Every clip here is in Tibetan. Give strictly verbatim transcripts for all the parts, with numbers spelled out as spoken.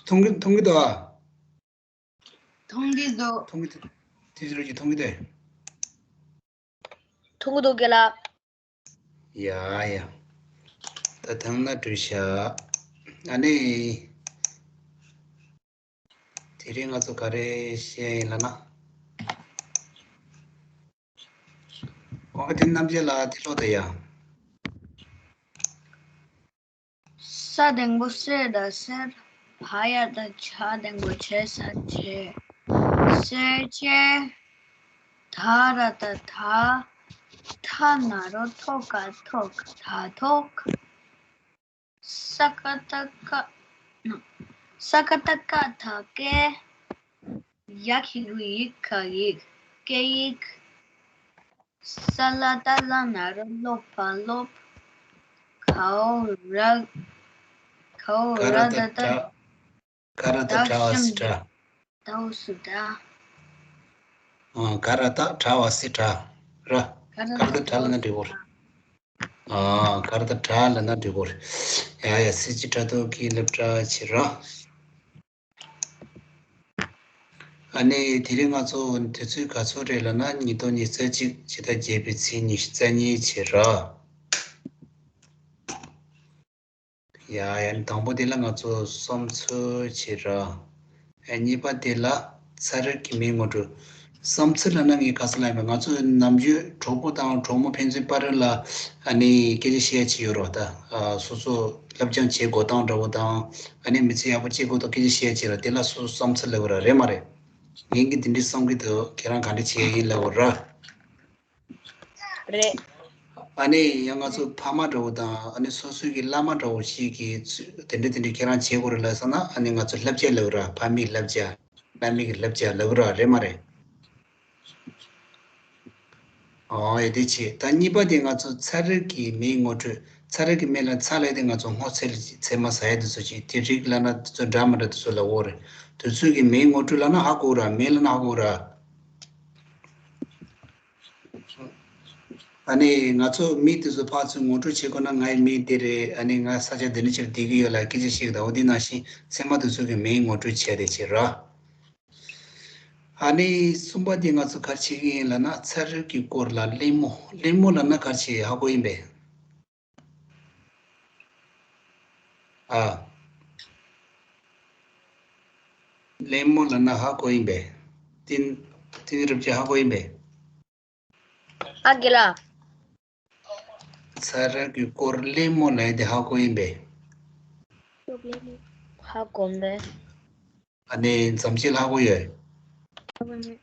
མཐོང་གི་མཐོང་གི་འདུག་ཨ། མཐོང་གི་འདུག་མཐོང་གི་འདུག་དེ་ཕྱི་རོལ་གྱི་མཐོང་གི་འདུག་མཐོང་གི་འདུག་རྒན་ལགས། ཡ་ཡ། ད་ཐང་ན་འགྲོ་ཤག་ཨ་ནི། དེ་རིང་ང་ཚོ་ག་རེ་བཤད་ཡིན་ལབ་ན། འོ་དེ་རྣམ་འབྱེད་ལ་དེ་ལོ་དེ་ཡ། ས་འགྲེང་བུ་སེ་ད་སེར། བ་ཡ་ད་བྱ་འགྲེང་བུ་བྱེ་ས་བྱེ། སེར་བྱེས། ད་ར་ད་ད། ཐ་ན་རོ་ཐོ་ག་ཐོག་ད་ཐོག་ས་ཀ་ཏ་ཀ་ས་ཀ་ཏ་ཀ་ད་སྐད། ཡ་གི་གུ་ཡི་ག་ཡིག་སྐད་ཡིག་ས་ལ་ཏ་ལ་ན་རོ་ལོ་ཕ་ལོབ། ག་འོ་ར་ག་འོ་ག་ར་ར་ད་ད་ད། ག་ར་ད་གྲ་བ་སི་གྲ། ད་འོ་སུ་ད། ཨ། ག་ར་ད་གྲ་བ་སི་གྲ། ར། ག་ར་ད་གྲ་ལ་ན་འགྲིག་གོ་ར། ཨ། ག་ར་ད་གྲ་ལ་ན་འགྲིག་གོ་ར། ཡ་ཡ་སི་ཅི་གྲ་ཐོ་གི་ལབ་གྲ་ཆི་ར། ཨ་ནི་དེ་རིང་ང་ཚོ་དུས་ཚོད་ག་ཚོད་རེད་ལབ་ན་ཉིས་སྟོང་ཉི་ཤུ་རྩ་གཅིག་ཕྱི་ཟླ་བརྒྱད་པའི་ཚེས་ཉི་ཤུ་རྩ་གཉིས་ཆི་ར། ཡ་ཡ་དང་པོ་དེ་ལ་ང་ཚོ་བསམ་ཚུལ་བྱེད་ར། ཨ། གཉིས་པ་དེ་ལ་ཚན་རིག་གི་མིང་ངོ་སྤྲོད། བསམ་ཚུལ་ལབ་ན་ངས་ག་ས་ལབ་ཡིན་པ། ང་ཚོ་ནམ་རྒྱུན་གྲོགས་པོ་དང་གྲོགས་མོ་ཕན་ཚུན་བར་ལ་ཨ་ནི་སྐད་ཆ་བཤད་ཡ་ཅིག་ཡོད་རེད་པ། ད་ཨ་སོ་སོ་སློབ་སྦྱོང་བྱེད་དགོས་སྟངས་འདྲ་བོ་དང་ཨ་ནི་མི་ཚེ་ཡག་པོ་སྐྱེལ་དགོས་སྟངས་སྐད་ཆ་བཤད་ཡ་ཅིག་རེད། དེ་ལ་སོ་སོ་བསམ་ཚུལ་ལབ་ཀྱི་རེད། རེད་མ་རེད། ངས་ཀྱིས་འདི་འདྲ་བསམ་གྱི་འདུག་ཁྱེད་རང་ག་འདྲ་བྱེད་ཡ་ཡིན་ལབ་དགོས་ར། རེད། ཨ་ནི་ཡང་ང་ཚོ་ཕ་མ་འདྲ་བོ་དང་ཨ་ནི་སོ་སོའི་གི་བླ་མ་འདྲ་བོ་ཞིག་གིས་ཚུ་དེ་འདྲ་དེ་འདྲ་ཁྱེད་རང་བྱེད་དགོས་རེད་ལབ་སོང་ན་ཨ་ནི་ང་ཚོ་བསླབ་བྱ་ལབ་ར། ཕ་མའི་བསླབ་བྱ། བླ་མའི་གི་བསླབ་བྱ་ལབ་ར། རེད་མ་རེད། ཨོ་ཡ་དེ་བྱས། ད་གཉིས་པ་དེ་ང་ཚོ་ཚན་རིག་གི་མིང་ངོ་སྤྲོད། ཚན་རིག་གི་མིང་ལ་ཚ་ལབ་དེ་ང་ཚོ་སྔོ་ཚལ་ཚལ་མ་ཟ་ཡ་དེ་ཚོ་བྱས། དེ་རིགས་ལབ་ན་དེ་ཚོ་འདྲ་མི་འདྲ་དེ་ཚོ་ལབ་ཀྱི་ཡོད་རེད། དེ་ཚོ་གི་མིང་ངོ་སྤྲོད་ལབ་ན་ཧ་གོ་ར། མིང་ལབ་ན་ཧ་གོ་ར། ཨ་ནི་ང་ཚོ་མི་དེ་ཚོ་ཕར་ཚུར་ངོ་སྤྲོད་བྱེད་དགོས་ན། ངའི་མིང་འདི་རེད། ཨ་ནི་ང་ས་ཆ་འདི་འདྲ་ཅིག་ལ་བསྡད་ཀྱི་ཡོད་ལབ་སྐད་ཆ་བཤད་ཀྱི་འདུག་འོ་དེ་ནང་བཞིན་ཚལ་མ་དེ་ཚོ་གི་མིང་ངོ་སྤྲོད་བྱས་ཏེ་བྱེད་ར། ཨ་ནི་གསུམ་པ་དེ་ང་ཚོ་ག་རེ་བྱེད་ཀྱི་ཡིན་ལབ་ན་ཚན་རིག་གི་སྐོར་ལ་གླེང་མོ། གླེང་མོ་ལབ་ན་ག་རེ་བྱེད་ཧ་གོ་ཡིན་པས། ཨ། གླེང་མོ་ལབ་ན་ཧ་གོ་ཡིན་པས། ཏིན་ཏིན་རུབ་ཅེ་ཧ་གོ་ཡིན་པས། ཨ་རྒན་ལགས། ཚན་རིག་གི་སྐོར་གླེང་མོ་ལབ་དེ་ཧ་གོ་ཡིན་པས། ཧ་གོ་མེད། ཨ་ནི་འཛམ་གཅིག་ལ་ཧ་གོ་ཡོད། ཧ་གོ་མེད།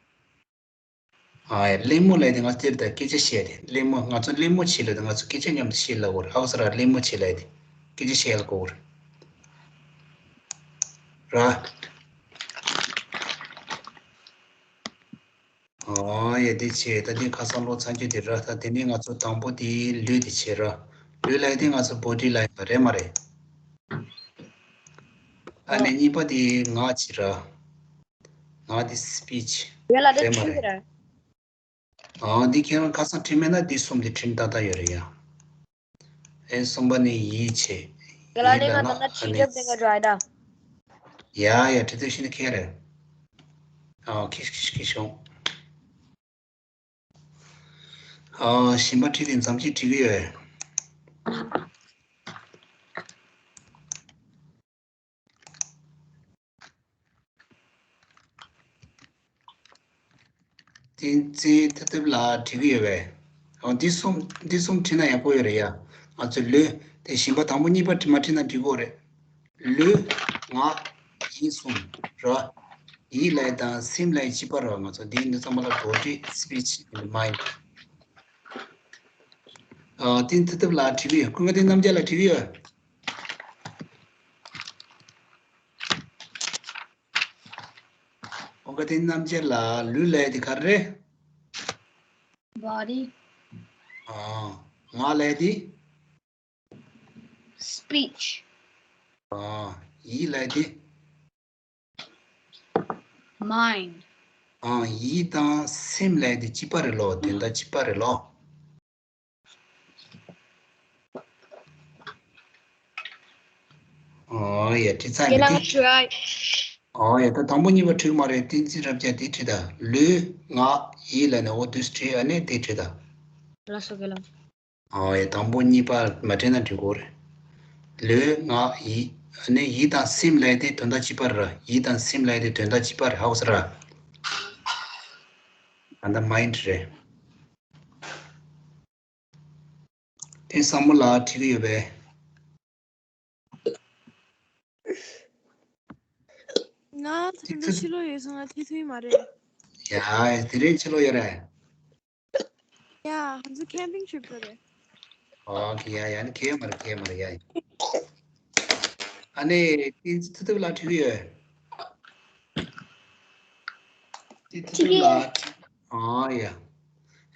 ཨ་ཡ། གླེང་མོ་ལབ་དེ་ང་ཚོ་དེར་ད་སྐད་ཆ་བཤད་དེ། གླེང་མོ། ང་ཚོ་གླེང་མོ་བྱེད་ལབ་དེ་ང་ཚོ་སྐད་ཆ་མཉམ་དུ་བཤད་ལབ་དགོས་རེད། ཧ་གོ་སོང་ར། གླེང་མོ་བྱེད་ལབ་དེ་སྐད་ཆ་བཤད་ལབ་དགོས་རེད་ར། ཨོ་ཡ་དེ་བྱས། ད་དེ་ཁ་སང་ལོ་ཚར་རྒྱུ་དེ་ར། ད་དེ་ནས་ང་ཚོ་དང་པོ་དེ་ལུས་དེ་བྱེད་ར། ལུས་ལབ་དེ་ང་ཚོ་བོ་ཌི་ལབ་ཡིན་པ་རེད་མ་རེད། ཨ་ནི་གཉིས་པ་དེ་ངག་བྱེད་ར། ངག་དེ་སི་པིཆ་རེད་མ་རེད། ཨ་འདི་ཁྱེད་རང་ཁ་སང་བྲིས་མེད་ན་འདི་གསུམ་དེ་བྲིས་ཏག་ཏག་ཡོད་རེད་ཡ། ཨེ་གསུམ་པ་ནི་ཡིད་བྱེད། ཡིད་ལབ་ན་ཨ་ནི། ཡ་ཡ་བྲིས་ཏེ་ཤི་ནི་ཁྱེད་རེད། ཨ་ཁྱི་ཁྱི་ཁྱི་ཤོང་། ཨ་གཞན་པ་བྲིས་ཏེ་མཚམས་ཅིག་བྲིས་ཀྱི་ཡོད། བསྟན་འཛིན་ཐུབ་ཐུབ་ལགས་བྲིས་ཀྱི་ཡོད་པས། འོ་འདི་གསུམ་འདི་གསུམ་བྲིས་ན་ཡག་པོ་ཡོད་རེད་ཡ། ང་ཚོས་ལུས་དེ་གཞན་པ་དང་པོ་གཉིས་པ་བྲིས་མ་བྲིས་ན་འགྲིག་གི་རེད། ལུས་ངག་ཡིད་གསུམ་ར། ཡིད་ལབ་དང་སེམས་ལབ་གཅིག་པ་ར། ང་ཚོ་འདི་འདི་ཚང་མ་ལ་body, speech and mind། ཨ་བསྟན་འཛིན་ཐུབ་ཐུབ་ལགས་བྲིས་ཀྱི་ཡོད། ཀུན་དགའ་བསྟན་རྣམ་རྒྱལ་ལགས་བྲིས་ཀྱི་ཡོད། ཀུན་དགའ་བསྟན་རྣམ་རྒྱལ་ལགས། ལུས་ལབ་དེ་ག་རེ་རེད། Body། ཨ། ངག་ལབ་དེ། Speech། ཨ། ཡིད་ལབ་དེ། Mind། ཨ། ཡིད་དང་སེམས་ལབ་དེ་གཅིག་པ་རེད་ལོ། དོན་དག་གཅིག་པ་རེད་ལོ། ཨ། ཡ་དྲི་ཚར་ཡིན་པ་དེ། ཨོ་ཡ་ད་དང་པོ་གཉིས་པ་དྲི་གི་མ་རེད། བསྟན་འཛིན་རབ་རྒྱས་དེ་དྲི་ད། ལུས་ངག་ཡིད་ལ་ནི་འོ་དུས་དྲི་ཨ་ནི་དེ་དྲི་ད། ལགས་སོ་དགེ་ལགས། ཨོ་ཡ་དང་པོ་གཉིས་པ་མ་དྲན་ན་འགྲིག་གོ་རེད། ལུས་ངག་ཡིད་ཨ་ནི་ཡིད་དང་སེམས་ལ་དེ་དོན་དག་གཅིག་པ་རེད། ཡིད་དང་སེམས་ལ་དེ་དོན་དག་གཅིག་པ་རེད། ཧ་གོ་སོང་ར། ཨ་ད་མའིན་ཌི་རེད། དེ་བསམ་བློ་ལ་དྲི་གི་ཡོད་པས། ང་ཚོ་འདི་ཕྱི་ལོགས་ཡོད་སོང་ང་ཐེ་ཐུའི་མ་རེད། ཡ་དེ་རིང་ཕྱི་ལོགས་ཡོད་རེད། ཡ་ང་ཚོ་ཁེམ་པིང་ཊིབ་ལ་རེད། ཨོ་ཁེ་ཡ་ཡ་ནི་ཁེ་མ་རེད་ཁེ་མ་རེད་ཡ། ཨ་ནི་དེ་ཐུ་ཐུབ་ལ་དྲི་གི་ཡོད། དེ་ཐུ་ཐུབ་ལ་ཨ་ཡ།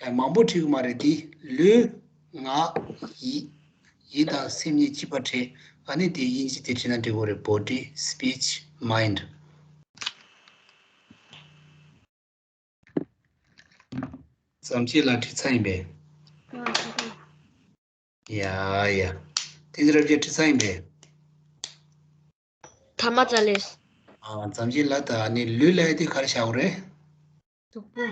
ཨ་མང་པོ་བྲིས་གི་མ་རེད་དེ། ལུས་ངག་ཡིད། ཡིད་དང་སེམས་གཉིས་གཅིག་པ་བྲིས། ཨ་ནི་དེ་དབྱིན་ཇི་དེ་བྲིས་ན་འགྲིག་གི་རེད། body, speech, mind. ཙམ་ཅིག་ལ་བྲིས་ཚར་ཡིན་པས། ཡ་ཡ། དེ་ཚོ་རབ་ཅིག་བྲིས་ཚར་ཡིན་པས། ཐ་མ་ཙ་ལས། ཨ་ཙམ་ཅིག་ལ་ད་ནི་ལུས་ལ་དེ་ག་རེ་བྱ་དགོས་རེད། གཟུགས་པོ།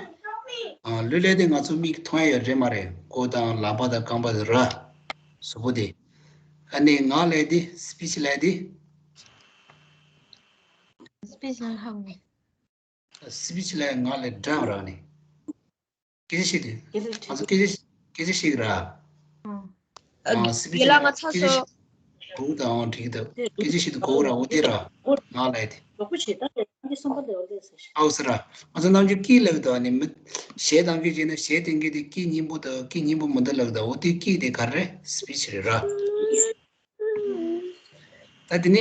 ཨ་ལུས་ལ་དེ་ང་ཚོ་མིག་མཐོང་ཡ་ཡོད་རེད་མ་རེད། མགོ་དང་ལག་པ་དང་རྐང་པ་དེ་ར། གཟུགས་པོ་དེ། ཨ་ནི་ངག་ལ་དེ་སི་པིཆ་ལ་དེ། སི་པིཆ་ལ་ཧ་གོ། སི་པིཆ་ལ་ངག་ལ་འདྲ་བ་ར་ནི། སྐད་ཆ་བཤད་དུས། ང་ཚོ་སྐད་ཆ་སྐད་ཆ་བཤད་ཀྱི་ར། ཨ་སི་པིཆ་ལ་ང་ཚ་སོ། གོ་དང་འགྲིག་གི་འདུག་སྐད་ཆ་བཤད་དུས་གོ་ར་འོ་དེ་ར། ངག་ལ་དེ། ཨའོ་ས་ར། ང་ཚོ་ནམ་རྒྱུན་སྐད་ལབ་དུས་ནི་མི་གཞས་གཏོང་མཁན་བྱས་ན་གཞས་གཏོང་མཁན་དེ་སྐད་སྙན་པོ་དང་སྐད་སྙན་པོ་མི་འདུག་ལབ་དུས་འོ་དེ་སྐད་དེ་ག་རེ་རེད། སི་པིཆ་རེད་ར། ད་དེ་ནས་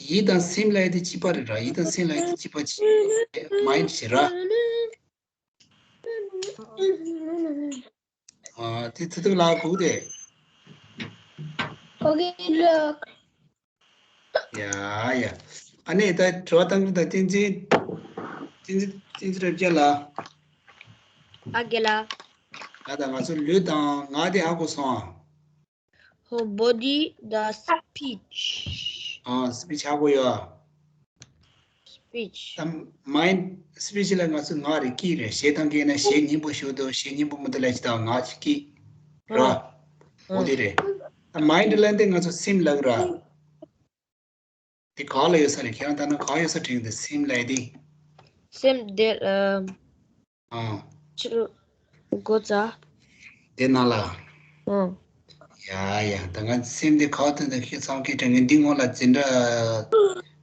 ཡིད་དང་སེམས་ལབ་ཡ་དེ་གཅིག་པ་རེད་ར། ཡིད་དང་སེམས་ལབ་ཡ་དེ་གཅིག་པ་ཅིག་མའིན་ཌི་ཞིག་ར། ཨ་དེ་ཚུ་ཐུག་ལ་གོ་དེ། གོ་གི་ལགས། ཡ་ཡ། ཨ་ནི་ད་དྲི་བ་བཏང་གི་ད་བསྟན་འཛིན། བསྟན་འཛིན་བསྟན་འཛིན་རབ་རྒྱས་ལགས། ཨ་དགེ་ལགས། ད་ད་ང་ཚོ་ལུས་དང་ངག་དེ་ཧ་གོ་སོང་ཨ། ཧོ། body, the speech. ཨ་སི་པིཆ་ཧ་གོ་ཡོད་ཨ། སི་པིཆ། ད་མའིན་ཌི། སི་པིཆ་ལ་ང་ཚོ་ངག་རེད་སྐད་རེད། གཞས་གཏོང་མཁན་ན་གཞས་སྙན་པོ་ཞུ་དང་གཞས་སྙན་པོ་མི་འདུག་ལབ་ཅིག་དང་ངག་ཅིག་སྐད་ར། འོ་དེ་རེད། ད་མའིན་ཌི་ལབ་དེ་ང་ཚོ་སེམས་ལབ་ར། དེ་ག་ལ་ཡོད་ས་རེད། ཁྱེད་རང་ལྟ་ན་ག་ཡོད་ས་དྲན་གི་འདུག་སེམས་ལབ་དེ། སེམས་དེ་ཨ། ཨ། ཕྱི་ལོགས་སྒོ་རྩ། དེ་ནང་ལ། ཨ། ཡ་ཡ་ད་ང་སེམས་དེ་ག་བ་དོན་དུ་ཁྱེད་ཚང་གི་དྲན་གི་འདི་སྔོན་ལ་འཛིན་གྲྭ་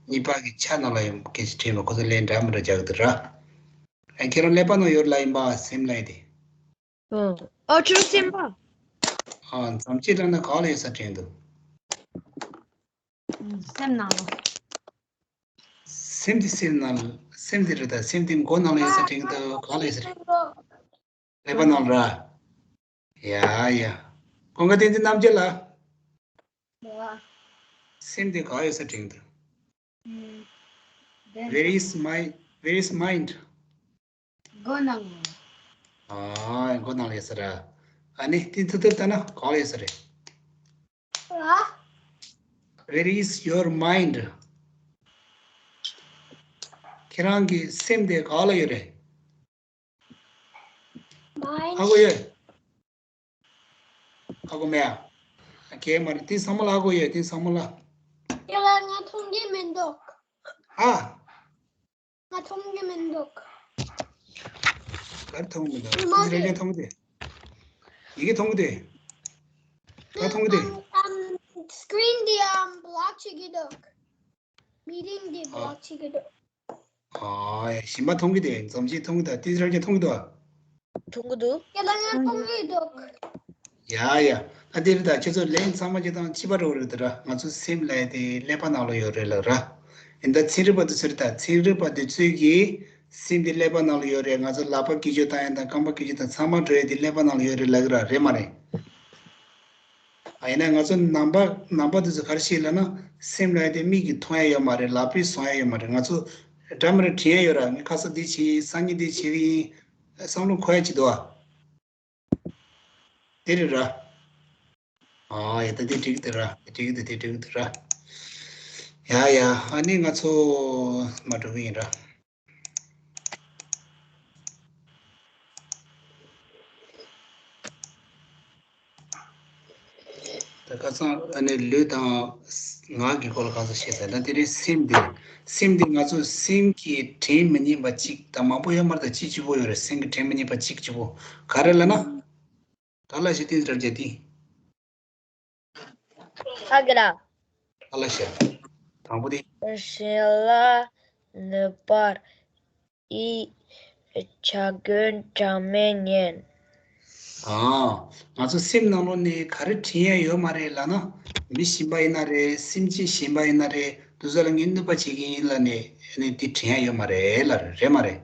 གཉིས་པ་གི་ཆ་ནང་ལ་ཡང་སྐད་ཆ་དྲིས་པ་ཁོ་ཚོ་ལན་འདྲ་མི་འདྲ་རྒྱག་གི་འདུག་ར། ཨ་ཁྱེད་རང་ཀླད་པ་ནང་ཡོད་ལ་ཡིན་པ་སེམས་ལབ་དེ། ཨ། ཨོ་ཁྱོད་སེམས་པ། ཨ་མཚམས་སྐྱེས་དྲགས་ན་ག་ལ་ཡོད་ས་དྲན་འདུག་སེམས་ནང་ལ། སེམས་དེ་སེམས་ནང་ལ་སེམས་དེ་རེད་ད། སེམས་དེ་མགོ་ནང་ལ་ཡོད་ས་དྲན་འདུག་ག་ལ་ཡོད་ས་དྲན། ཀླད་པ་ནང་ལ་ར། ཡ་ཡ། ཀུན་དགའ་བསྟན་འཛིན་རྣམ་རྒྱལ་ལགས། ཡ། སེམས་དེ་ག་ཡོད་ས་དྲན་འདུག Where is my, where is mind? མགོ་ནང་ལ། ཨ་མགོ་ནང་ལ་ཡོད་ས་ར། ཨ་ནི་དེ་ཐུག་ཐུག་ལྟ་ན་ག་ལ་ཡོད་ས་རེད། ཨ། Where is your mind? ཁྱེད་རང་གི་སེམས་དེ་ག་ལ་ཡོད་རེད། མའིན་ཌི། ཧ་གོ་ཡོད། ཧ་གོ་མེད་ཨ། ཨ་ཁེ་མ་རེད། དེ་ཚང་མ་ལ་ཧ་གོ་ཡོད། དེ་ཚང་མ་ལ། ཁྱེད་ལ་ང་མཐོང་གི་མི་འདུག་ཨ། ང་མཐོང་གི་མི་འདུག་ག་རེ་མཐོང་གི་མི་འདུག་མ་དེ་རེད། རེད་མཐོང་གི་དེ། ཡི་གེ་མཐོང་གི་དེ། ད་མཐོང་གི་དེ། ཨམ། ཨམ། སི་ཀི་རིན་དེ་ཨམ་བྷ་ལོག་བྱེད་ཀྱི་འདུག་མི་ཊིང་དེ་ཨ། བྷ་ལོག་བྱེད་ཀྱི་འདུག་ཨ་ཡ་གཞན་པ་མཐོང་གི་དེ། འཛོམས་ཅིག་མཐོང་གི་དང་ཏི་རང་ཅག་མཐོང་གི་འདུག་མཐོང་གི་འདུག་ཁྱེད་ལ་ཡང་མཐོང་གི་འདུག་ཡ་ཡ། ཨ་དེ་རེད་ད། ཁྱེད་ཚོ་ལན་ཚང་མ་ཁྱེད་དང་གཅིག་པ་འགྲོ་གི་རེད་ད་ར། ང་ཚོ་སེམས་ལབ་ཡ་དེ་ཀླད་པ་ནང་ལ་ཡོད་རེད་ལབ་ར། ཡིན་ད་ཚན་རིག་པ་དེ་ཚོ་རེད་ད། ཚན་རིག་པ་དེ་ཚོས་ཀྱིས་སེམས་དེ་ཀླད་པ་ནང་ལ་ཡོད་རེད། ང་ཚོ་ལག་པ་སྐད་ཅོར་བཏང་ཡ་དང་རྐང་པ་སྐད་ཅོར་བཏང་ཚང་མ་འགྲོ་ཡ་དེ་ཀླད་པ་ནང་ལ་ཡོད་རེད་ལབ་གི་ར། རེད་མ་རེད། ཨ་ཡིན་ན་ང་ཚོ་ནང་པ་ནང་པ་དེ་ཚོ་ག་རེ་བཤད་ལབ་ན། སེམས་ལབ་ཡ་དེ་མིག་གིས་མཐོང་ཡ་ཡོད་མ་རེད། ལག་པས་བཟུང་ཡ་ཡོད་མ་རེད། ང་ཚོ་འདྲ་མི་འདྲ་དྲན་ཡ་ཡོད་ར། ངས་ཁ་སང་འདི་བྱས་ཡིན། སང་ཉིན་འདི་བྱེད་ཀྱི་ཡིན། བསམ་བློ་འཁོར་ཡ་ཅིག་འདུག་ཨ། དེ་རེད་ར། ཨ་ཡ་ད་དེ་འགྲིག་གི་འདུག་ར། དེ་འགྲིག་གི་འདུག་དེ་འགྲིག་གི་འདུག་ར། ཡ་ཡ། ཨ་ནི་ང་ཚོ་མ་འགྲོ་གི་ཡིན་ར། ད་ཁ་སང་ཨ་ནི་ལུས་དང་ངག་གི་སྐོར་ལ་ག་ཚོད་བཤད་ཚར། ད་དེ་རིང་སེམས་འདི། སེམས་འདི་ང་ཚོ་སེམས་ཀྱི་དྲན་མི་ཉན་པ་གཅིག་དང་མང་པོ་ཡོད་མ་རེད། ད་གཅིག་གཅིག་པོ་ཡོད་རེད། སེམས་ཀྱི་དྲན་མི་ཉན་པ་གཅིག་གཅིག་པོ་ག་རེ་ལབ་ན། ག་ལ་ཞིག་བསྟན་རབ་རྒྱ་དེ། ཨ་ག་ལ། ཨ་ལ་ཤ། དང་པོ་དེ། གཞན་ལ་གནོད་པར་ཡི་བྱ་རྒོད་གྲངས་མེད་ཉན། ཨ། ང་ཚོ་སེམས་ནང་ལོགས་ནས་ག་རེ་དྲན་ཡ་ཡོད་མ་རེད་ལབ་ན། མི་གཞན་པ་ཡིན་ན་རེད། སེམས་ཅན་གཞན་པ་ཡིན་ན་རེད། དེ་ཚོ་ལ་ངས་གནོད་པ་བྱེད་ཀྱི་ཡིན་ལབ་ནས་ཨ་ནི་དེ་དྲན་ཡ་ཡོད་མ་རེད་ལབ་རེད། རེད་མ་རེད།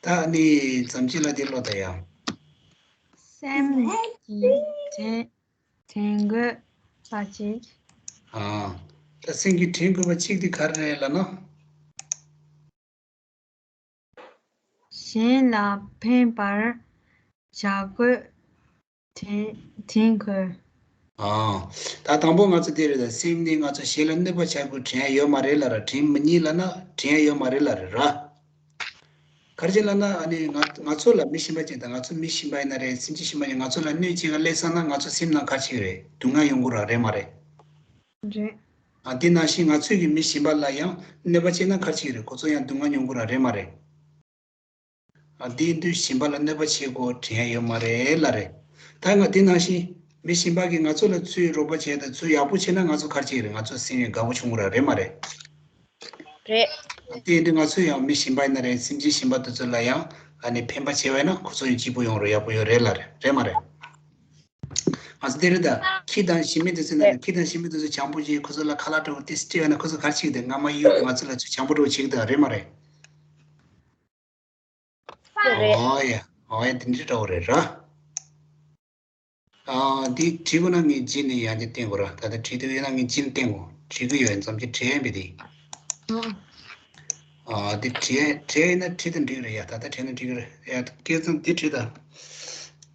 ད་ཨ་ནི་མཚམས་སྤྱི་ལ་དེ་ཀློག་ད་ཡ། སེམས་ཀྱི་དྲན་དྲན་དགོས་པ་གཅིག་ཨ། ད་སེམས་ཀྱི་དྲན་དགོས་པ་གཅིག་དེ་ག་རེ་རེད་ལབ་ན། གཞན་ལ་ཕན་པར་བྱ་དགོས་དྲན་དྲན་དགོས། ཨ། ད་དང་པོ་ང་ཚོ་དེ་རེད། ད་སེམས་ནི་ང་ཚོ་གཞན་ལ་གནོད་པ་བྱ་དགོས་དྲན་ཡ་ཡོད་མ་རེད་ལབ་ར། དྲན་མི་ཉན་ལབ་ན་དྲན་ཡ་ཡོད་མ་རེད་ལབ་རེད་ར། ག་རེ་བྱས་ལབ་ན། ཨ་ནི་ང་ང་ཚོ་ལ་མི་གཞན་པ་ཅིག་དང་། ང་ཚོ་མི་གཞན་པ་ཡིན་ན་རེད། སེམས་ཅན་གཞན་པ་ཡིན། ང་ཚོ་ལ་གནོད་བྱེད་མཁན་སླེབས་སོང་ན་ང་ཚོ་སེམས་ནང་ག་རེ་བྱེད་ཀྱི་རེད། སྡུག་བསྔལ་ཡོང་གི་ར། རེད་མ་རེད། རེད། ཨ། དེ་ནང་བཞིན་ང་ཚོས་ཀྱི་མི་གཞན་པ་ལ་ཡང་གནོད་པ་བྱས་ན་ག་རེ་བྱེད་ཀྱི་རེད། ཁོ་ཚོ་ཡང་སྡུག་བསྔལ་མྱོང་གི་ར། རེད་མ་རེད། ཨ། དེ་ཡིན་དུས་གཞན་པ་ལ་གནོད་པ་བྱེད་དགོས་དྲན་ཡ་ཡོད་མ་རེད་ལབ་རེད། ད་ང་དེ་ནང་བཞིན་མི་གཞན་པ་གིས་ང་ཚོ་ལ་ཚུར་རོགས་པ་བྱས་དང་ཚུར་ཡག་པོ་བྱས་ན་ང་ཚོ་ག་རེ་བྱེད་ཀྱི་རེད། ང་ཚོ་སེམས་ཡང་དགའ་པོ་བྱུང་གི་ར། རེད་མ་རེད། རེད། དེ་ཡིན་དུས་ང་ཚོས་ཡང་མི་གཞན་པ་ཡིན་ན་རེད། སེམས་ཅན་གཞན་པ་དེ་ཚོ་ལ་ཡང་ཨ་ནི་ཕན་པ་བྱས་པ་ཡིན་ན་ཁོ་ཚོ་ཡང་སྐྱིད་པོ་ཡོང་རེད། ཡག་པོ་ཡོད་རེད་ལབ་རེད། རེད་མ་རེད། ང་ཚོ་དེ་རེད། ད་ཁྱི་དང་ཞི་མི་དེ་ཚོ་ཡིན་ན་རེད། ཁྱི་དང་ཞི་མི་དེ་ཚོ་བྱམས་པོ་བྱས་ཁོ་ཚོ་ལ་ཁ་ལག་འདྲ་པོ་དེ་སྤྲད་པ་ན་ཁོ་ཚོ་ག་རེ་བྱེད་ཀྱི་འདུག་སྔ་མ་གཡུག་ང་ཚོ་ལ་ཚུར་བྱམས་པོ་འདྲ་པོ་བྱེད་ཀྱི་འདུག་རེད་མ་རེད། རེད། ཨོ་ཡ། ཨོ་ཡ། དེ་འདྲ་འདྲ་པོ་རེད་ར། ཨ། འདི་བྲིས་དགོས་ན་ངས་རྗེས་ནས་ཡང་བསྐྱར་བསྟན་དགོས་ར། ད་ལྟ་བྲིས་འདོད་ཡོད་ན་ངས་རྗེས་ནས་བསྟན་དགོས། བྲིས་ཀྱི་ཡོད། མཚམས་ཀྱི་བྲིས་ཡིན་པས་དེ། ཨ། འདི་བྲིས་བྲིས་ཡིན་ན་བྲིས་དང་འགྲིག་རེད་ཡ། ད་ལྟ་བྲིས་ན་འགྲིག་གི་རེད་ཡ། སྐལ་བཟང་འདི་བྲིས་དང་།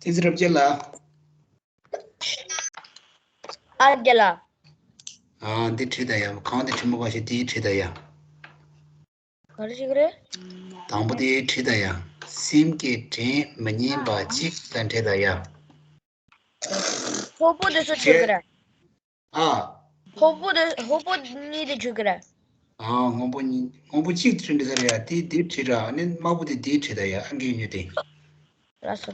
བསྟན་འཛིན་རབ་རྒྱས་ལགས། ཨ་རྒྱ་ལགས། ཨ། འདི་བྲིས་དང་ཡ། གང་འདི་བྲིས་མ་ག་ཞིག་འདི་བྲིས་དང་ཡ། ག་རེ་ཞིག་རེད། དང་པོ་དེ་བྲིས་དང་ཡ། སེམས་ཀྱི་དྲན་མི་ཉན་པ་གཅིག་དང་བྲིས་དང་ཡ། ཧོ་པོ་དེ་ཚོ་བྲིས་གི་རེད། ཨ། ཧོ་པོ་དེ་ཧོ་པོ་གཉིས་དེ་བྲིས་གི་རེད། ཨ། སྔོན་པོ་གཉིས། སྔོན་པོ་གཅིག་བྲིས་འདི་ཚར་ཡ། དེ་དེ་བྲིས་ར། ཨ་ནི་དམར་པོ་དེ་དེ་བྲིས་དང་ཡ། ཨང་ཀི་ཡོད་དེ། ལགས་སོ།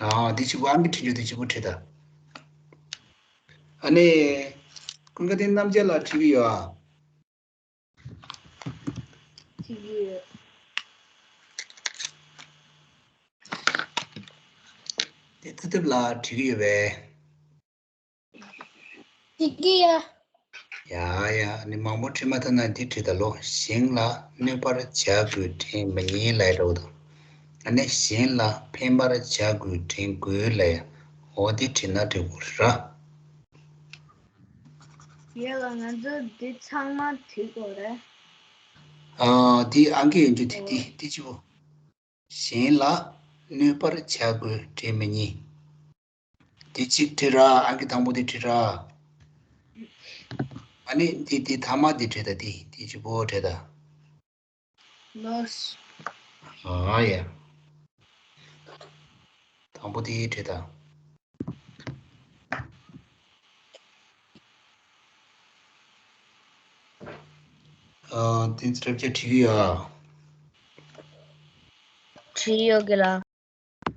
ཨ། དེ་གཅིག་པོ། ཨང་ཀི་བྲིས་རྒྱུ་དེ་གཅིག་པོ་བྲིས་དང་། ཨ་ནི་ཀུན་དགའ་བསྟན་རྣམ་རྒྱལ་ལགས་བྲིས་གི་ཡོད་ཨ། བྲིས་ཀྱི་ཡོད། དེ་ཐུབ་ཐུབ་ལགས་བྲིས་ཀྱི་ཡོད་པས། བྲིས་ཀྱི་ཡོད། ཡ་ཡ། ཨ་ནི་མང་པོ་བྲིས་མ་ཐུབ་ན་འདི་བྲིས་ད་ལོ། གཞན་ལ་གནོད་པར་བྱ་དགོས་དྲན་མི་ཉན་ལབ་ཡ་འདྲ་པོ་དང་། ཨ་ནི་གཞན་ལ་ཕན་པར་བྱ་དགོས་དྲན་དགོས་ལབ་ཡ། འོ་འདི་བྲིས་ན་འགྲིག་གི་རེད་ར། ཡོད་ལ། ང་ཚོ་འདི་ཚང་མ་བྲིས་དགོས་རེད། ཨ། འདི་ཨང་ཀི་ཡོད་རྒྱུ་དེ་འདི་འདི་གཅིག་པོ། གཞན་ལ་གནོད་པར་བྱ་དགོས་དྲན་མི་ཉན། འདི་གཅིག་བྲིས་ར། ཨང་ཀི་དང་པོ་འདི་བྲིས་ར། ཨ་ནི་འདི་འདི་ཐ་མ་འདི་བྲིས་དང་། འདི་འདི་གཅིག་པོ་བྲིས་དང་། ལོས། ཨ་ཡ། དང་པོ་དེ་བྲིས་དང་། ཨ། དེ་ཚོ་རབ་རྒྱས་བྲིས་ཀྱི་ཡོད་ཨ། བྲིས་ཡོད་གི་ལགས།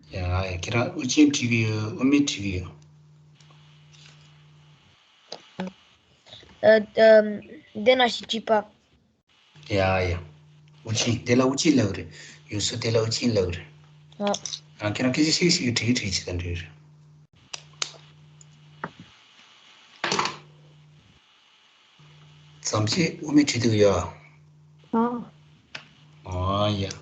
ཡ་ཡ། ཁྱེད་རང་དབུ་ཅན་བྲིས་ཀྱི་ཡོད། དབུ་མེད་བྲིས་ཀྱི་ཡོད། ཨ། ཨམ། འདི་ན་ཞིག་བྲིས་པ། ཡ་ཡ། དབུ་ཅན། དེ་ལ་དབུ་ཅན་ལབ་ཀྱི་རེད། ཡུལ་སྲོལ་དེ་ལ་དབུ་ཅན་ལབ་ཀྱི་རེད། ཨ། ཨ། ཁྱེད་རང་སྐད་ཆ་བཤད་བཤད་ཀྱི་དྲི་གི་དྲི་གི་བྱེད་དང་འདྲ་གི་རེད། མཚམས་བཅད་དབུ་མེད་བྲིས་འདུག་ཡ། ཨ། ཨ་ཡ།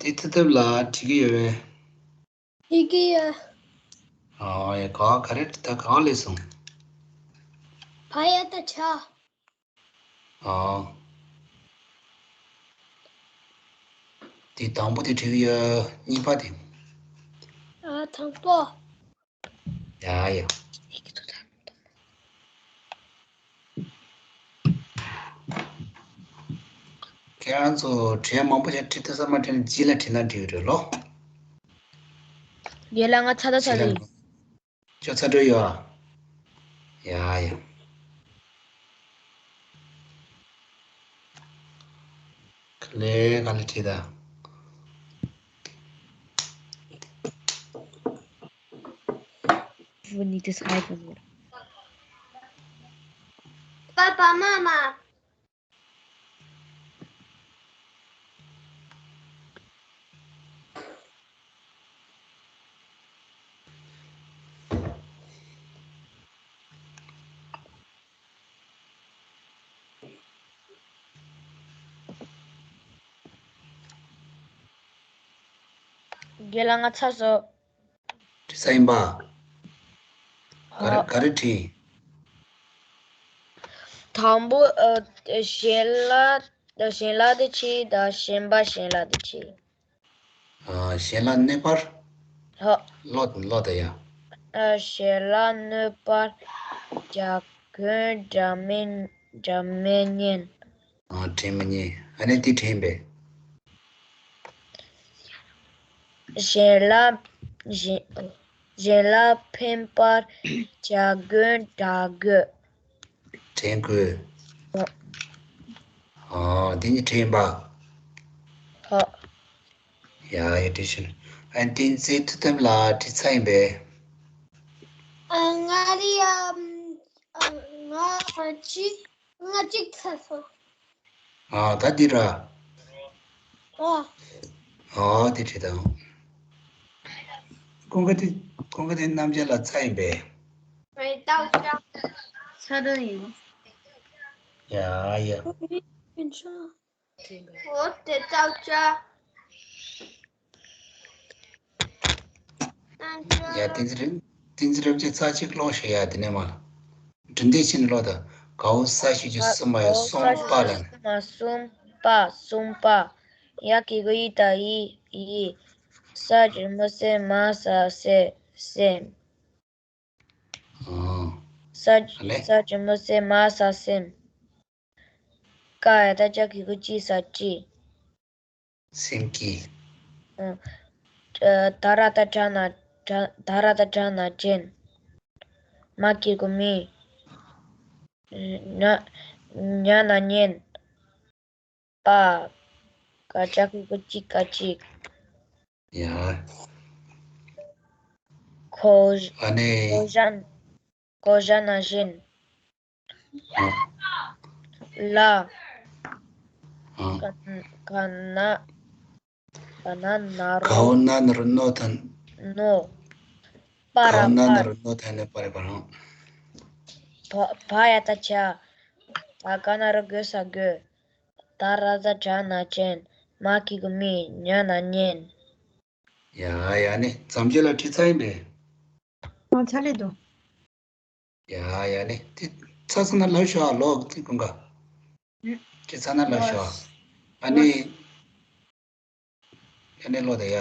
དེ་ཐུབ་ཐུབ་ལགས་བྲིས་ཀྱི་ཡོད་པས། བྲིས་ཀྱི་ཡོད། ཨ་ཡ། ག་ག་རེ་ད་གང་སླེབས་སོང་། བ་ཡ་བཏགས་བྱ། ཨ། དེ་དང་པོ་དེ་བྲིས་ཡོད། གཉིས་པ་དེ། ཨ། དང་པོ། ཡ་ཡ། ཁྱེད་རང་ཚོ་བྲིས་མང་པོ་ཞིག་བྲིས་ཐུབ་ས་མ་བྲིས་ན་རྗེས་ལ་བྲིས་ན་འགྲིག་རེད་ལོ། རྗེས་ལ་ང་ཚ་ད་ཚ་རྗེས་ལ་རེད། ཁྱོད་ཚ་དྲོད་ཡོད་ཨ། ཡ་ཡ། ག་ལེ་ག་ལེ་བྲིས་ད། We need to hide them. 爸爸妈妈。 རྒན་ལགས་ང་ཚར་སོང་། བྲིས་ས་ཡིན་པ། ག་རེ་ཧ། ག་རེ་བྲིས། དང་པོ་ཨ། གཞན་ལ་གཞན་ལ་དེ་བྲིས་དང་གཞན་པ་གཞན་ལ་དེ་བྲིས། ཨ། གཞན་ལ་གནོད་པར། ཧ། བློ་བློ་དང་ཡ། ཨ། གཞན་ལ་གནོད་པར་བྱ་དགོས་དྲན་མི་དྲན་མི་ཉན། ཨ། དྲན་མི་ཉན། ཨ་ནི་དེ་དྲན་པས། གཞན་ལ་གཞན་གཞན་ལ་ཕན་པར་བྱ་དགོས་དྲན་དགོས། དྲན་དགོས། ཨ། དེ་ནི་དྲན་པ། ཧ། ཡ་ཡ་བྲིས་ཤིང་། ཨ། བསྟན་འཛིན་ཐུབ་བསྟན་ལགས་བྲིས་ཚར་ཡིན་པས། ཨ། ང་རི་ཨ། ང་གཅིག་ང་གཅིག་ཚར་སོང་། ཨ། ད་འདི་ར། ཨ། ཨ། དེ་བྲིས་དང་། ཀུན་དགའ་དེ་ཀུན་དགའ་དེ་རྣམ་རྒྱལ་ལགས་ཚར་ཡིན་པས། ཚར་དོན་ཡིན། ཡ་ཡ། འོ་དེ་ཏག་ཅག་ཡ། བསྟན་འཛིན་རིན་བསྟན་འཛིན་རིན་པོ་ཆེ་ཚར་གཅིག་ཀློག་ཤེས་ཡ། དེ་ནས་མ་འབྲི་འདེད་བྱས་ནས་ཀློག་དང་། གའོ་ས་ཞབས་ཀྱུ་གསུམ་པ་ཡ། གའོ་ས་གསུམ་པ་ཞབས་ལ། ཀྱུ་གསུམ་པ་གསུམ་པ། ཡ་གི་གུ་ཡི་ད་ཡི་ཡི། ས་གི་གུ་སེ་མ་ས་སེ་སེམས། ཨ། ས་ཨ་ལེ། ས་གི་གུ་སེ་མ་ས་སེམས། ཀ་ཡ་བཏགས་ཀྱ་གི་གུ་ཀྱི་ས་ཀྱིས། སེམས་ཀྱིས། ཨ། ད་ར་བཏགས་དྲ་ན་དྲ། ད་ར་བཏགས་དྲ་ན་དྲན། མ་གི་གུ་མི། ཉ་ཉ་ན་ཉན། པ། ག་ཅ་གི་གུ་ཅི་ཀ་ཅིག་ཡ། གོ་ཨ་ནི། གོ་ཞ་གོ་ཞ་ན་གཞན། ཨ། ལ། ཨ། ག་ག་ན་ག་ན་ན་རོ། གའོ་ན་ན་རོ་ནོ་དང་། ནོ། པ་ར་གའོ་ན་ན་པར། རོ་ནོ་དང་ནི་པ་ར་པ་རང་། བ་བ་ཡ་བཏགས་བྱ། བ་ག་ན་རོ་གོ་ས་གོས། ད་ར་བཏགས་དྲ་ན་དྲན། མ་གི་གུ་མི། ཉ་ན་ཉན། ཡ་ཡ་ནི་བྱམས་ཆོས་ལགས་བྲིས་ཚར་ཡིན་པས། ཨ། ཚར་ལེ་འདུག་ཡ་ཡ་ནི་དེ་ཚར་སོང་ན་ལབ་ཤོག་ཨ། ལོག་དེ་ཀུན་དགའ། ཨུ། བྲིས་ཚར་ན་ལབ་ཤོག་ཨ། ཨ་ནི། ཨ་ནི་ཀློག་དང་ཡ།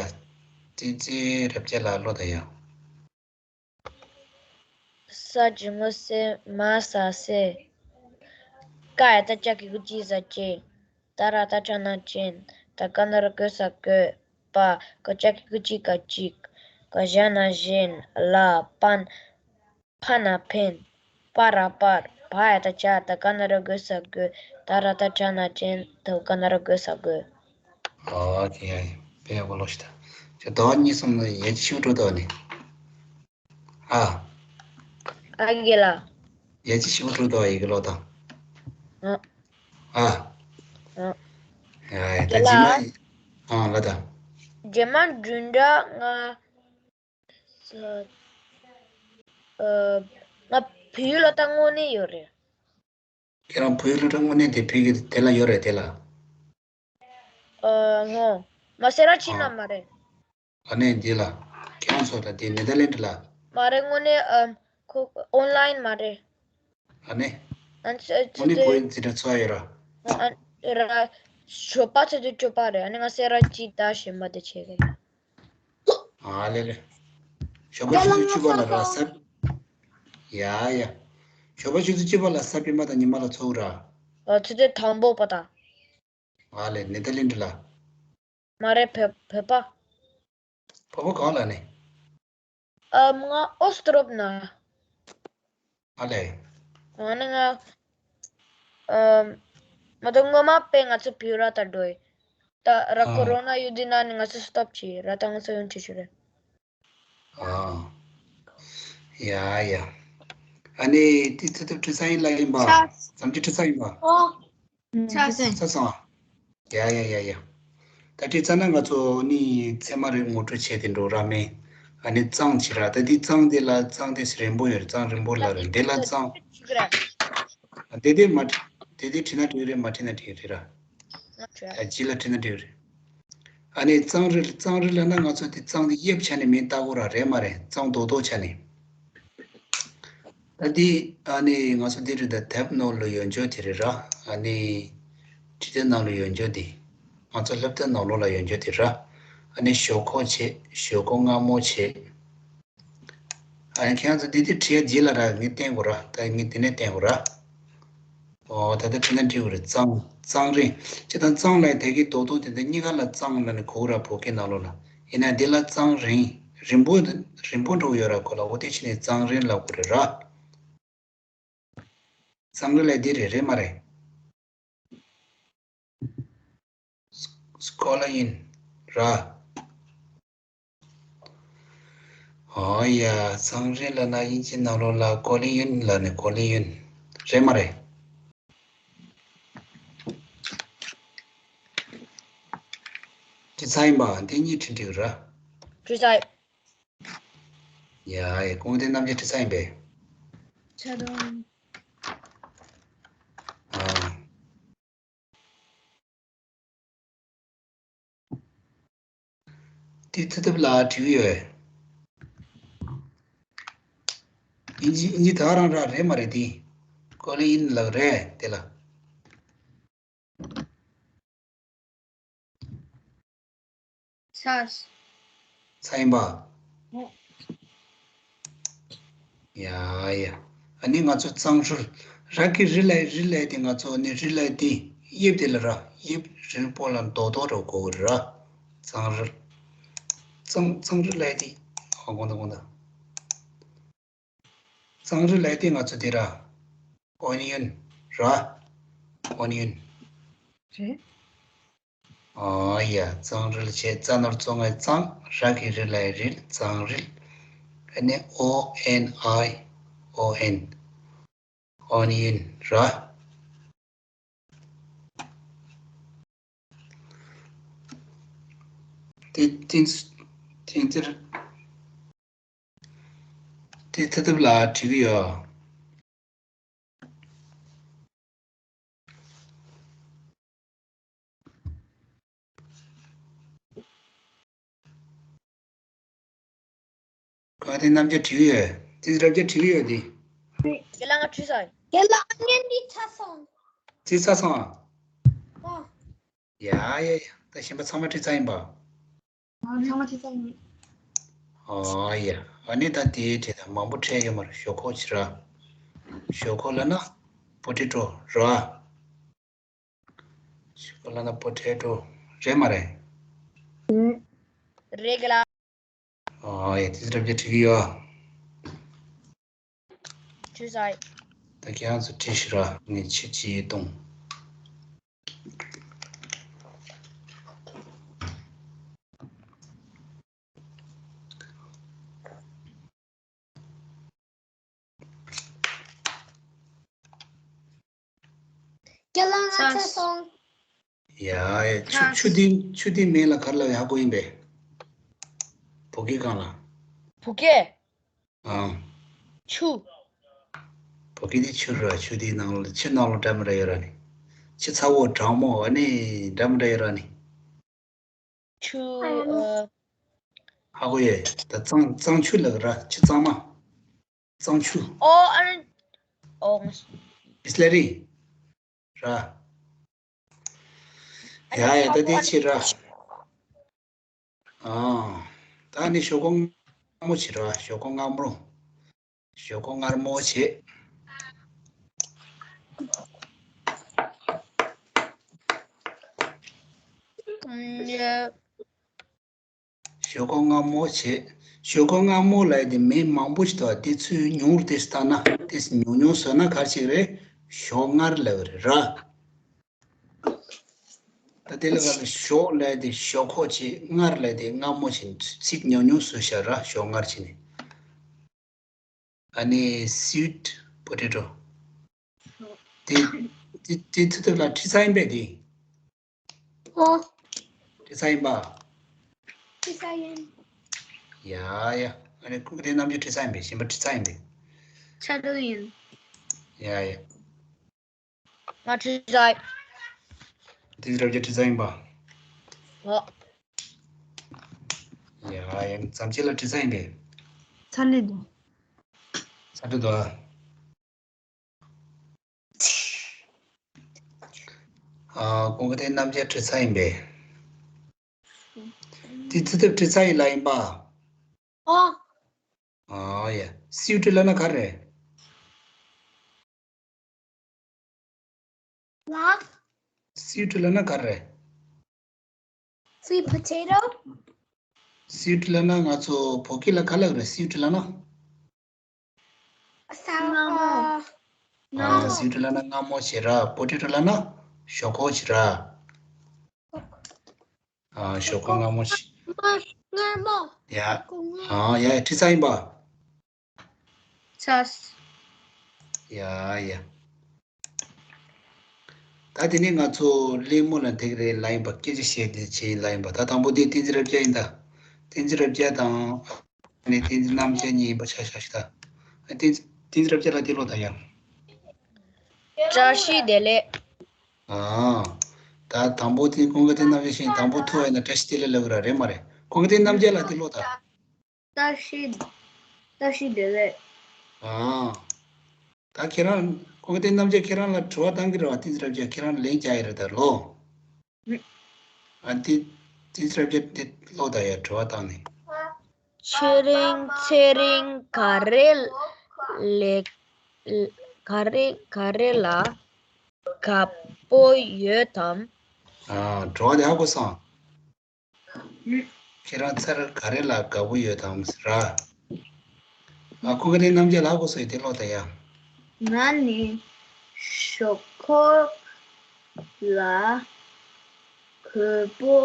བསྟན་འཛིན་རབ་རྒྱས་ལགས་ཀློག་དང་ཡ། ས་གི་གུ་སེ་མ་ས་སེ། ཀ་ཡ་བཏགས་ཀྱ་གི་གུ་ཀྱི་ས་ཀྱིས། ད་ར་བཏགས་དྲ་ན་དྲན། ད་ག་ན་རོ་གོ་ས་གོས། པ། ག་ཅ་གི་གུ་ཅི་ཀ་ཅིག་ག་ཞ་ན་གཞན། ལ། པན། ཕ་ན་ཕན། པ་ར་པར། བ་ཡ་བཏགས་བྱ། ད་ག་ན་རོ་གོ་ས་གོས། ད་ར་བཏགས་དྲ་ན་དྲན། ད་ག་ན་རོ་གོ་ས་གོས། ཨོ་ཁེ། ཡ་ཡ། དཔེ་ཡག་པོ་ཀློག་ཤག་ད། ཁྱོད་ཟླ་བ་གཉིས་གསུམ་ལ་ཡ་ཅི་ཞིག་འགྲོ་དོ་ནི། ཨ། ཨ་རྒན་ལགས། ཡ་ཅི་ཞིག་འགྲོ་དོ་ཡི་གེ་ཀློག་དང་། ཨ། ཨ། ཨ། ཡ་ཡ། ད་རྒན་རྗེས་ལགས། མ་ཡི། ཨ་ལ་ད། རྗེས་མ་བདུན་ཕྲག་ལྔ། ཨ། ང་བལ་ཡུལ་ལ་ད་དངོས་གནས་ཡོད་རེད། ཁྱེད་རང་བལ་ཡུལ་ལ་ད་དངོས་གནས་དེ་བལ་གྱི་དེ་ལ་ཡོད་རེད་དེ་ལ། ཨ། ཧོ། མ་སེ་ར་ཕྱིན་ན་མ་རེད། ཨ་ནི་འདི་ལ། ཁྱེད་རང་ཚོ་ད་དེ་ནེ་དར་ལེན་ཌི་ལ། མ་རེད་དངོས་གནས། ཨ། ཁོ་ཨོན་ལ་ཡིན་མ་རེད། ཨ་ནི། ཨ་ནི་ཚོ་དངོས་གནས་ཁོའི་འཛིན་གྲྭ་ཚོགས་ཡོད་ར། ཨ་ར། ཞོགས་པ་ཆུ་ཚོད་བཅུ་པ་རེད། ཨ་ནི་ང་སེ་ར་གཅིག་ད་ཞིམ་པ་དེ་བྱེད་གི། ཨ་ལེ་ལེ། ཞོགས་པ་ཆུ་ཚོད་བཅུ་པ་ལ་ར་ས། ཡ་ཡ། ཞོགས་པ་ཆུ་ཚོད་བཅུ་པ་ལ་ས་པི་མ་དང་ཉི་མ་ལ་ཚོགས་ར། ཨ་ཆུ་ཚོད་དང་པོ་པ་དང་། ཨ་ལེ་ནེ་ཐ་ལི་འདྲི་ལ། མ་རེད་བོད་བོད་པ། བོད་པ་གང་ལ་ནི། ཨ་ང་ཨོ་སི་ཏྲོབ་ན། ཨ་ལེ། ཨ་ནི་ང་། ཨ་མ་དོ་ངོ་མ་པས་ང་ཚོ་བིའུ་ར་ད་འགྲོ་ཡི། ད་ར་ཨ་ཀོ་རོ་ན་ཡོད་དུས་ན་ནི་ང་ཚོ་སི་ཊོབ་བྱས་ར་ད་ང་ཚོ་ཡོང་ཆེ་ཆེ་རེད། ཨ། ཡ་ཡ། ཨ་ནི་དེ་ཚོ་ཐུབ་ཁྲི་ས་ཡིན་ལ་ཡིན་པ། ས། ཙམ་གྱི་ཁྲི་ས་ཡིན་པ། ཨོ། ས་སང་། ས་སང་། ཡ་ཡ་ཡ་ཡ། ད་ཁྲི་ས་ན་ང་ཚོ་ནི་ཚད་མ་རེ་ངོ་སྤྲོད་བྱས་ཏེ་འགྲོ་ར་མེ། ཨ་ནི་གཙང་ཕྱི་ར་ད་དེ་གཙང་དེ་ལ་གཙང་དེ་རིང་པོ་ཡོད་རེད། གཙང་རིང་པོ་ལ་རེད་འདི་ལ་གཙང་། དེ་དེ་མ་དེ་དེ་ཁྲི་ན་དྲི་རེད་མ་ཁྲི་ན་དྲི་རེད་ར། ད་ཇི་ལ་ཁྲི་ན་དྲི་རེད། ཨ་ནི་གཙང་རིལ་གཙང་རིལ་ལ་ན་ང་ཚོ་དེ་གཙང་དེ་དབྱིབས་ཆ་ནས་མིང་བཏགས་དགོས་ར་རེད་མ་རེད། གཙང་རྡོག་རྡོག་ཆ་ནས། ད་འདི་ཨ་ནི་ང་ཚོ་འདི་རེད། ད་དེབ་ནང་ལ་ཡོད་འཇོག་དེ་རེད་ར། ཨ་ནི་འབྲི་དེབ་ནང་ལ་ཡོད་འཇོག་དེ། ང་ཚོ་སློབ་དེབ་ནང་ལོགས་ལ་ཡོད་འཇོག་དེ་ར། ཨ་ནི་ཞོག་ཁོག་བྱེད། ཞོག་ཁོག་མངར་མོ་བྱེད། ཨ་ནི་ཁྱེད་རང་ཚོ་འདི་འདི་བྲིས་ཡ་རྗེས་ལ་ར་ངས་བསྟན་དགོས་ར། ད་ངས་འདི་ནས་བསྟན་དགོས་ར། ཨོ་ད་ལྟ་ཁྲིད་ན་འགྲིག་གི་རེད། གཙང་གཙང་རིང་། སྤྱིར་བཏང་གཙང་ལ་དེ་གའི་རྡོག་རྡོག་དེ་འདྲ་གཉིས་ཀ་ལ་གཙང་ལ་ནི་གོ་གི་ར་བོད་སྐད་ནང་ལོགས་ལ། ཡིན་ན་འདི་ལ་གཙང་རིང་། རིང་པོ་རིང་པོ་འགྲོ་གི་ཡོད་ར་ཁོ་ལ། འོ་དེ་ཕྱིན་ནས་གཙང་རིང་ལབ་དགོས་རེད་ར། གཙང་རིང་ལ་འདི་རེད་རེད་མ་རེད། སྐོ་ལ་ཡིན་ར། ཨོ་ཡ། གཙང་རིང་ལ་ན་དབྱིན་ཇི་ནང་ལོགས་ལ་ཀོ་ལི་ཡུན་ལ་ནི་ཀོ་ལི་ཡུན། རེད་མ་རེད། དྲི་ཚ་ཡིན་པ་འདི་གཉིས་ཁྲི་འགྲིག་ར། དྲི་ཚ་ཡིན། ཡ་ཡ། ཀོང་དེ་རྣམ་རྒྱལ་དྲི་ཚ་ཡིན་པས། ཆ་དང་། ཨ། དེ་ཚེ་ཐབས་ལ་དྲི་གི་ཡོད། ཨིན་ཇི་ཨིན་ཇི་ད་རང་ར་རེད་མ་རེད་དེ། ཀོ་ལི་ཡིན་ལགས་རེད་དེ་ལ། ཚ། ཚ་ཡིན་པ། ཡ་ཡ། ཨ་ནི་ང་ཚོ་གཙང་ཧྲུལ། ར་གི་རི་ལའི་རི་ལའི་དེ་ང་ཚོ་ནི་རི་ལའི་དེ་དབྱིབས་དེ་ལ་ར། དབྱིབས་རིལ་པོ་ལ་རྡོག་རྡོག་ར་གོ་གི་ར། གཙང་རི། གཙང་གཙང་རི་ལའི་དེ། ཨོ་དགོངས་དག་དགོངས་དག་གཙང་རི་ལའི་དེ་ང་ཚོ་དེ་ར། ཨོ་ནི་ཡོན་ར། ཨོ་ནི་ཡོན། རེད། ཨ་ཡ། གཙང་རིལ་བྱས། རྩ་ནོར་གཙོ་ང་གཙང་། ར་གི་རི་ལའི་རིལ། གཙང་རིལ། ཨ་ནི་ཨོ་ཨེན་ཨའི་ཨོ་ཨེན། ཨོ་ནི་ཡོན་ར། དེ་དེ་དེ་འདིར། དེ་ཐ་ཐབས་ལ་བྲིས་གི་ཡོད། ག་དེ་རྣམ་རྒྱལ་བྲིས་གི་ཡོད། དེ་རབ་རྒྱལ་བྲིས་གི་ཡོད་དེ། རྒན་ལགས་ང་བྲིས་ཚར། རྒན་ལགས་ཨ་ངན་འདི་ཚར་སོང་། བྲིས་ཚར་སོང་ཨ། ཨ། ཡ་ཡ་ཡ། ད་གཞན་པ་ཚང་མ་བྲིས་ཚར་ཡིན་པ། ཨ་ཚང་མ་བྲིས་ཚར་ཡིན། ཨ་ཡ། ཨ་ནི་ད་དེའི་གྲས་ད་མང་པོ་འཕྲད་ཡོད་མ་རེད། ཞོག་ཁོག་ཕྱི་ར། ཞོག་ཁོག་ལབ་ན་པོ་ཏེ་ཏོ་ར། ཞོག་ཁོག་ལབ་ན་པོ་ཏེ་ཏོ་རེད་མ་རེད། རེད་གི་ལ། ཨ་ཡ། དེ་ཚོ་འདྲ་བྱས་བྲིས་གི་ཡོད། བྲིས་ཚར་ཡིན། ད་ཁྱེད་རང་ཚོ་བྲིས་ཤིག་ར། ངས་ཕྱི་ཕྱི་ཡིས་གཏོང་། རྒན་ལགས་ང་ཚར་སོང་། ཡ་ཡ། ཆུ་ཆུ་འདི་ཆུ་འདི་མིང་ལ་ག་རེ་ལབ་ཡ་ཧ་གོ་ཡིན་པས། བོད་སྐད་སྒང་ལ། བོད་སྐད། ཨང་། ཆུ། བོད་སྐད་འདི་ཆུ་ར། ཆུ་འདི་ནང་ལ་ཆུ་ནང་ལ་འདྲ་མི་འདྲ་ཡོད་ར་ནི། ཆུ་ཚ་བོ་གྲང་མོ་ཨ་ནི་འདྲ་མི་འདྲ་ཡོད་ར་ནི། ཆུ། ཨ། ཧ་གོ་ཡོད། ད་གཙང་གཙང་ཆུ་ལབ་ར། ཆུ་གཙང་མ། གཙང་ཆུ། ཨོ་ཨ་ནི། ཨོ། བི་སི་ལེ་རི། ར། ཡ་ཡ། ད་དེ་བྱེད་ར། ཨ། ད་ནི་ཞོག་ཁོག་མངར་མོ་བྱེད་ར། ཞོག་ཁོག་མངར་མོ། ཞོག་ཁོག་མངར་མོ་བྱེད། ཞོག་ཁོག་མངར་མོ་བྱེད། ཞོག་ཁོག་མངར་མོ་ལབ་དེ་མི་མང་པོ་ཞིག་འདུག་དེ་ཚོས་ཉུང་རུ་དེ་བཏང་ན། དེ་ཉུང་ཉུང་བཟོས་ན་ག་རེ་བྱེད་ཀྱི་རེད། ཞོག་མངར་ལབ་ཀྱི་རེད་ར། ད་དེ་ལ་ག་ལ་ཞོག་ལབ་དེ་ཞོག་ཁོག་བྱེད། མངར་ལབ་དེ་མངར་མོ་བྱེད། ཚིག་ཉུང་ཉུང་བཟོས་བཞག་ར། ཞོག་མངར་བྱེད་ནས། ཨ་ནི་sweet potato། དེ་དེ་དེ་ཚོ་དེ་ལ་བྲིས་ཚར་ཡིན་པས་དེ། ཨོ། བྲིས་ཚར་ཡིན་པ། བྲིས་ཚར་ཡིན། ཡ་ཡ། ཨ་ནི་ཀུན་དགའ་བསྟན་རྣམ་རྒྱལ་བྲིས་ཚར་ཡིན་པས། གཞན་པ་བྲིས་ཚར་ཡིན་པས། ཆ་འགྲིག་ཡིན། ཡ་ཡ། ང་བྲིས་ཚར། བསྟན་འཛིན་རབ་རྒྱས་བྲིས་ཚར་ཡིན་པ། ཨོ། ཡ་ཡ། བྱམས་ཆེན་ལགས་བྲིས་ཚར་ཡིན་པས། ཚར་ལེ་འདུག་ཚར་འགྲོ་འདུག་ཨ། ཨ། ཀུན་དགའ་བསྟན་རྣམ་རྒྱལ་བྲིས་ཚར་ཡིན་པས། དེ་ཚོ་དེ་བྲིས་ཚར་ཡིན་ལབ་ཡིན་པ། ཨོ། ཨ་ཡ། sweet ལབ་ན་ག་རེ་རེད། ལ། sweet ལབ་ན་ག་རེ་རེད། Sweet potato. sweet ལབ་ན་ང་ཚོ་བོད་སྐད་ལ་ག་ལབ་རེད། sweet ལབ་ན། ས། མངར་མོ། ཨ། མངར་ཨ། མོ། sweet ལབ་ན་མངར་མོ་བྱེད་ར། potato ལབ་ན་ཞོག་ཁོག་བྱེད་ར། ཨ། ཞོག་ཁོག་མངར་མོ་བྱེད། མངར་མོ། ཡ། ཨ་ཡ། བྲིས་ཚར་ཡིན་པ། ཚར། ཡ་ཡ། ད་དེ་ནས་ང་ཚོ་གླེང་མོལ་ལ་འདེགས་རེད་ལབ་ཡིན་པ། སྐད་ཆ་བཤད་དེ་བྱེད་ཡིན་ལབ་ཡིན་པ། ད་དང་པོ་དེ་བསྟན་འཛིན་རབ་རྒྱས་ཡིན་ད། བསྟན་འཛིན་རབ་རྒྱས་དང་། ཨ་ནི་བསྟན་འཛིན་རྣམ་རྒྱལ་གཉིས་ཡིན་པ་ཆ་བཞག་ཤིག་ད། ཨ། བསྟན་བསྟན་འཛིན་རབ་རྒྱས་ལ་དེ་ཀློག་ད་ཡ། བཀྲ་ཤིས་བདེ་ལེགས། ཨ། ད་དང་པོ་དེ་ཀུན་དགའ་བསྟན་རྣམ་རྒྱལ་ཞིག་དང་པོ་ཐུག་པ་ཡིན་ན་བཀྲ་ཤིས་བདེ་ལེགས་ལབ་ཀྱི་ར། རེད་མ་རེད། ཀུན་དགའ་བསྟན་རྣམ་རྒྱལ་ལ་དེ་ཀློག་ད། བཀྲ་ཤིས། བཀྲ་ཤིས་བདེ་ལེགས། ཨ། ད་ཁྱེད་རང་ཀུན་དགའ་བསྟན་རྣམ་རྒྱལ་ཁྱེད་རང་ལ་དྲི་བ་བཏང་གི་རེད་བ། བསྟན་འཛིན་རབ་རྒྱས་ཁྱེད་རང་ལན་རྒྱག་ཡི་རེད་ད་ལོ། ཨ། དེ་བསྟན་འཛིན་རབ་རྒྱས་དེ་ཀློག་ད་ཡ། དྲི་བ་བཏང་ནས། ཁྱེད་རང་ཚེ་རིང་ག་རེ་ལས། ག་རེ་ག་རེ་ལ་དགའ་པོ་ཡོད་དམ། ཨ། དྲི་བ་དེ་ཧ་གོ་སོང་། ཁྱེད་རང་ཚེ་རིང་ག་རེ་ལ་དགའ་པོ་ཡོད་དམ་ཟེར་ར། ཨ། ཀུན་དགའ་བསྟན་རྣམ་རྒྱལ་ལ་ཧ་གོ་སོང་ཡ། དེ་ཀློག་ད་ཡ། ང་ནི་ཞོག་ཁོག་ལ་དགའ་པོ་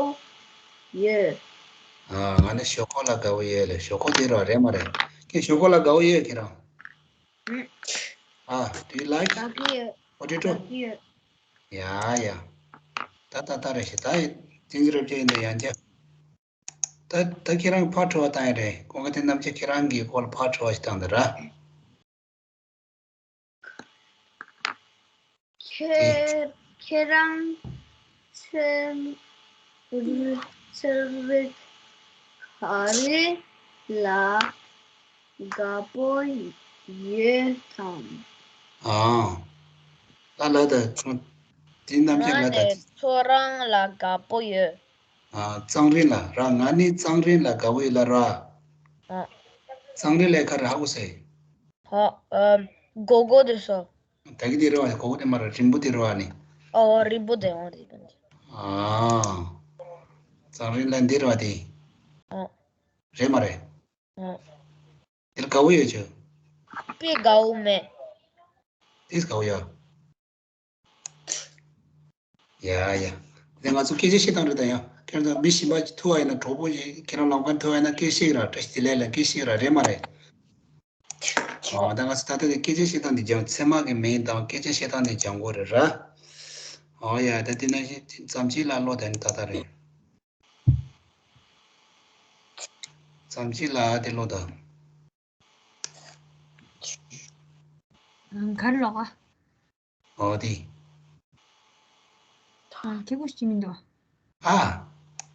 ཡོད། ཨ། ང་ནི་ཞོག་ཁོག་ལ་དགའ་པོ་ཡོད་ལབ། ཞོག་ཁོག་དེ་ར་རེད་མ་རེད། ཁྱེད་ཞོག་ཁོག་ལ་དགའ་པོ་ཡོད་ཁྱེད་རང་། ཨ། Do you like potato? ཡ་ཡ། ད་ད་ད་རེད་ཤག་ད་བསྟན་འཛིན་རབ་རྒྱས་ཡིན་ད་ཡང་བསྐྱར། ད་ད་ཁྱེད་རང་ཕར་དྲི་བ་བཏང་ཡ་རེད། ཀུན་དགའ་བསྟན་རྣམ་རྒྱལ་ཁྱེད་རང་གི་སྐོར་ལ་ཕར་དྲི་བ་ཞིག་བཏང་ད་ར། ཁྱེད་ཁྱེད་རང་ཚེ་རིང་ཚེ་རིང་ག་རེ་ལ་དགའ་པོ་ཡོད་དམ། ཨ། ལ་ལ་ད་ཁྱོད་དེ་རྣམ་རྒྱལ་ལ་ད། ང་ནི་ཁྱོད་རང་ལ་དགའ་པོ་ཡོད། ཨ། གཙང་རིང་ལ་ར། ང་ནི་གཙང་རིང་ལ་དགའ་པོ་ཡོད་ལ་ར། ཨ། གཙང་རིང་ལ་ག་རེ་ཧ་གོ་སོང་། ཧ། ཨ། སྒོར་སྒོར་དེ་སོ། ད་གི་དེ་རེད་བ། སྒོར་སྒོར་དེ་མ་རེད། རིང་པོ་དེ་རེད་བ་ནི། ཨོ། རིང་པོ་དེ། ཨོ། རིང་པོ་དེ། ཨ། གཙང་རིང་ལ་འདི་རེད་བ་དེ། ཨ། རེད་མ་རེད། ཨ། དེར་དགའ་བོ་ཡོད་ཆོ། དཔེ་དགའ་བོ་མེད། དེས་དགའ་བོ་ཡོད། ཡ་ཡ། དེ་ང་ཚོ་སྐད་ཆ་བཤད་སྟངས་རེད་ད་ཡ། ཁྱེད་རང་ཚོ་མི་གཞན་པ་ཅིག་ཐུག་པ་ཡིན་ན། གྲོགས་པོ་ཞིག་ཁྱེད་རང་ལམ་ཁ་ཐུག་པ་ཡིན་ན་སྐད་བཤད་ཀྱི་ར། བཀྲ་ཤིས་བདེ་ལེགས་ལབ་སྐད་བཤད་ཀྱི་ར། རེད་མ་རེད། ཨོ། ད་ང་ཚོ་ད་ལྟ་དེ་སྐད་ཆ་བཤད་སྟངས་འདི་སྦྱང་། ཚད་མ་གི་མིང་དང་སྐད་ཆ་བཤད་སྟངས་འདི་སྦྱང་དགོས་རེད་ར། ཨོ་ཡ། ད་དེ་ནང་བཞིན་བྱམས་ཆེན་ལགས་ཀློག་ད་ནི་ད་ལྟ་རེད། བྱམས་ཆེན་ལགས་དེ་ཀློག་ད། ཨང་། ག་རེ་ཀློག་ཨ། ཨོ་དེ། ཨང་། ཁྱེད་ཀོ་ཤི་མི་འདུག་ཨ།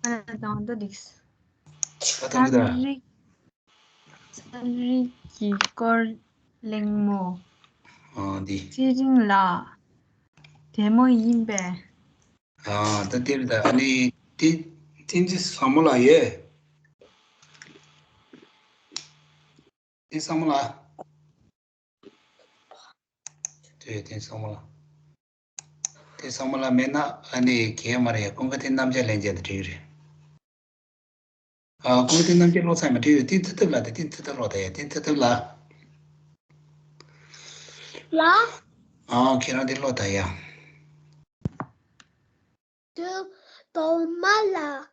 ཨ། དང་ད་འདིགས། ད་ད་འདི་ད། རིག་ཚན་རིག་གི་སྐོར་གླེང་མོ། ཨོ་དེ། ཚེ་རིང་ལགས་བདེ་མོ་ཡིན་པས། ཨ་ད་དེ་རེད་ད། ཨ་ནི་དེ་དེ་ཚོ་བསམ་བློ་ལ་ཡོད། དེ་བསམ་བློ་ལ། དེ་དེ་བསམ་བློ་ལ། དེ་བསམ་བློ་ལ་མེད་ན་ཨ་ནི་གལ་མ་རེད། ཡ་ཀུན་དགའ་དེ་རྣམ་དཔྱོད་ལེན་བྱས་ད་འགྲིག་རེད། ཨ་ཀུན་དགའ་དེ་རྣམ་དཔྱོད་ཀློག་ཚར་མ་འགྲིག་རེད། དེ་ཚོ་ཐུབ་ལ། དེ་དེ་ཚོ་ཐུབ་ལོག་ད་ཡ། དེ་ཚོ་ཐུབ་ལ། ལ། ཨ་ཁྱེད་རང་དེ་ཀློག་ད་ཡ། དུ་དོ་མ་ལགས།